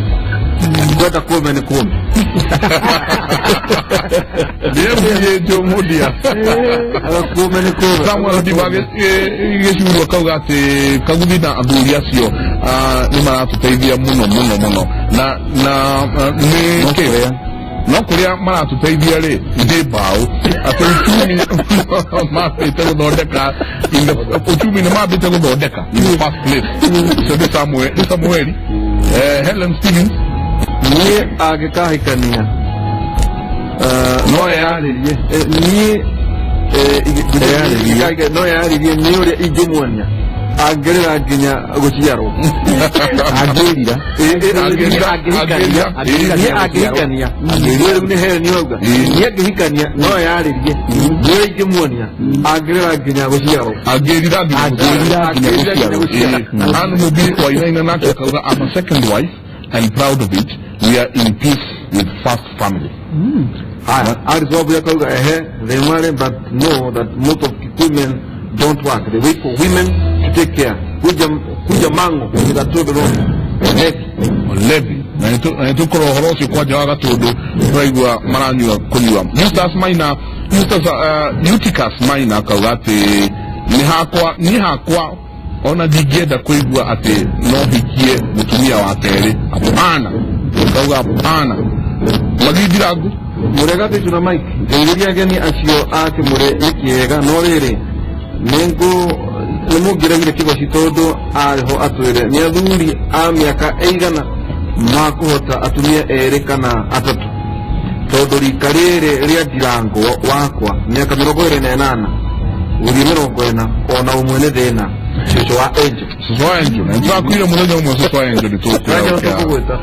B: Kwenda kũme nĩ kũme.
A: Ndiye Joe Modia.
B: Kũme nĩ kũme.
A: Samuel Ndiba gĩcurwo akauga atĩ Kaguthi na athuri acio nĩ maratũteithia mũno mũno mũno na nĩ kĩ no kũrĩa maratũteithia rĩ nĩ mbaũ, atĩ uchumi mambĩte gũthondeka uchumi nĩ mambĩte gũthondeka in the first place. Ũcio nĩ Samuel, nĩ Samueli. Helen Stevens.
B: Niĩ angĩkahikania no eyarĩrie, niĩ no eyarĩrie nĩ ũrĩa ingĩmuonia angĩrĩra nginya gũciarwo.
C: Angĩrira.
B: Angĩhikania, niĩ angĩhikania, rĩu nĩ Helen auga niĩ angĩhikania no eyarĩrie nĩ ũrĩa ingĩmuonia angĩrĩra nginya gũciarwo.
A: Angĩrira nginya gũciarwo. Anne Mubi Wainaina nake akauga, "I'm a second wife and proud of it. We are in peace with first family."
B: Haya, Alice Wabu akauga, "Ehe, they marry but know that most of Kikuyu men don't work. They wait for women to take care. Kuja kuja mango ni Gatundu Road."
A: Levi na nĩ tũkorwo ũhoro ũcio kwanja wa Gatũndũ tũraigua maranyua kũnyua. Eustace Maina, Eustace, Eutychus Maina akauga atĩ nĩ hakwa, niĩ hakwa ona ndingĩenda kũigua atĩ no hikie mũtumia wa kerĩ, hapana. Akauga hapana. Magithirangu.
B: Mũrega Tĩcu na Mike, ngeithĩria ageni acio a Kĩmũrĩ nĩ kĩega, no rĩrĩ nĩ mũngĩregire Kĩgoci tondũ arĩ ho atwĩre nĩ athuri a mĩaka ĩigana makũhota atumia erĩ kana atatũ, tondũ rika rĩrĩ rĩa ndirango wakwa mĩaka 28 gũthiĩ 40 ona ũmwe nĩ thĩna. Cũcũ wa Angel.
A: Cũcũ wa Angel, na nĩtũrakwire mũthenya ũmwe cũcũ wa Angel nĩ
B: Angel tũkũgwĩta.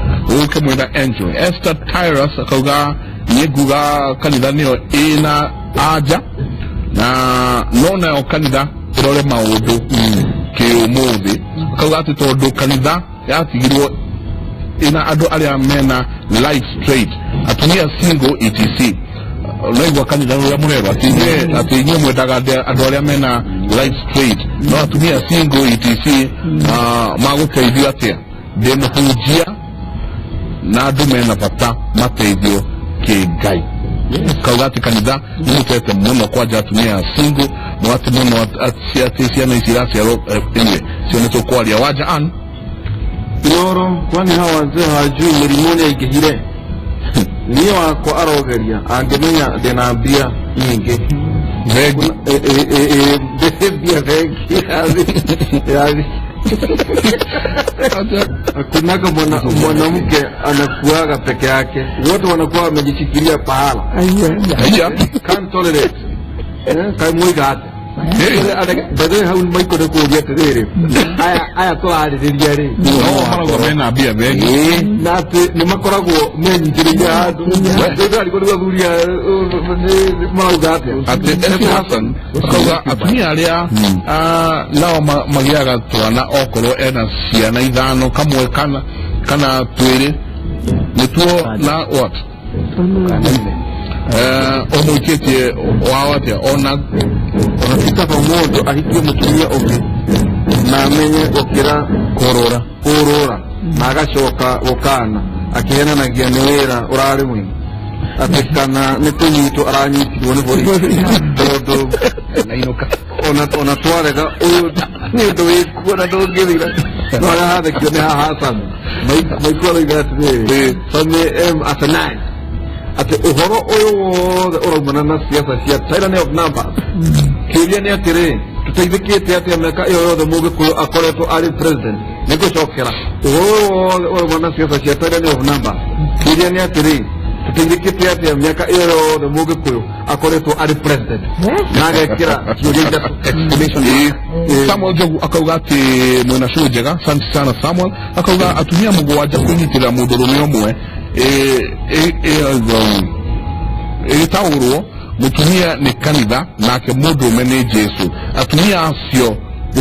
A: Ũke mwĩna Angel. Esther Tyrus akauga, niĩ nguga kanitha nĩyo ĩna anja na no nayo kanitha ĩrore maũndũ kĩũmũthĩ. Akauga atĩ tondũ kanitha yatigirwo ĩna andũ arĩa mena life straight, atumia single etc. Naigua kanitha ũrĩa mũrerwo atĩ inyuĩ mwendaga andũ arĩa mena life straight, no atumia single etc magũteithio atĩa? Ndĩ mũhunjia na andũ mena bata mateithio kĩngai. Kauga atĩ kanitha nĩ mũtete mũno kwanja atumia single, no atĩ mũno atĩ ciana ici iraciarwo anyway cio nĩ tũkwaria wanja an
B: Yoro, kwani hawa wazee hawajui mĩrimũ nĩ aingĩhire? Niĩ wakwa arogeria angĩmenya ndĩna mbia nyingĩ.
A: Bengi.
B: Mbia bengi yathi hakunaga mwanamke anakuaga peke yake, wote wanakuwa wamejishikilia pahala.
A: Haiya.
B: Can't tolerate. Kai mwiga ate bethe hau maiko nĩ kũũria atĩrĩrĩ, aya tũrarĩrĩria rĩ
A: no marauga mena mbia bengi
B: na atĩ nĩ makoragwo menyitĩrĩire handũ ndarigwo nĩ athuri aya marauga atĩa.
A: Atĩ Esi Hassan akauga atumia arĩa nao magĩaga twana okorwo ena ciana ithano kamwe kana twĩrĩ nĩtuo na what ũmũikĩtie wao atĩa ona
B: Ona ti kaba mũndũ ahikie mũtumia ũngĩ na amenye gũkĩra kũrũra na agacoka gũkana akĩhenanagia nĩ wĩra ũrarĩ mũingĩ atĩ kana nĩ kũnyitwo aranyitirwo nĩ borithi tondũ ona twarega ũyũ nĩ ũndũ wĩkuo na ndũngĩthira no harĩa hathekio nĩ haha Hassan Maiko arauga atĩrĩrĩ Sami M Asanai. Atĩ ũhoro ũyũ wothe ũraumana na siasa cia tyranny of numbers. Kĩũria nĩ atĩrĩ, tũteithĩkĩte atĩa mĩaka ĩyo yothe Mũgĩkũyũ akoretwo arĩ president? Nĩ ngũcokera, ũhoro ũyũ wothe ũraumana na siasa cia tyranny of numbers. Kĩũria nĩ atĩrĩ, tũteithĩkĩte atĩa mĩaka ĩyo yothe Mũgĩkũyũ akoretwo arĩ president? Na agekĩra ciũria ithatũ, exclamation mark.
A: Samuel Njogu akauga atĩ mwena show njega, asante sana Samuel. Akauga atumia mũgwanja kwĩnyitĩrĩra mũndũrũme ũmwe ĩgĩtaũrwo mũtumia nĩ kanitha nake mũndũrũme nĩ Jesu. Atumia acio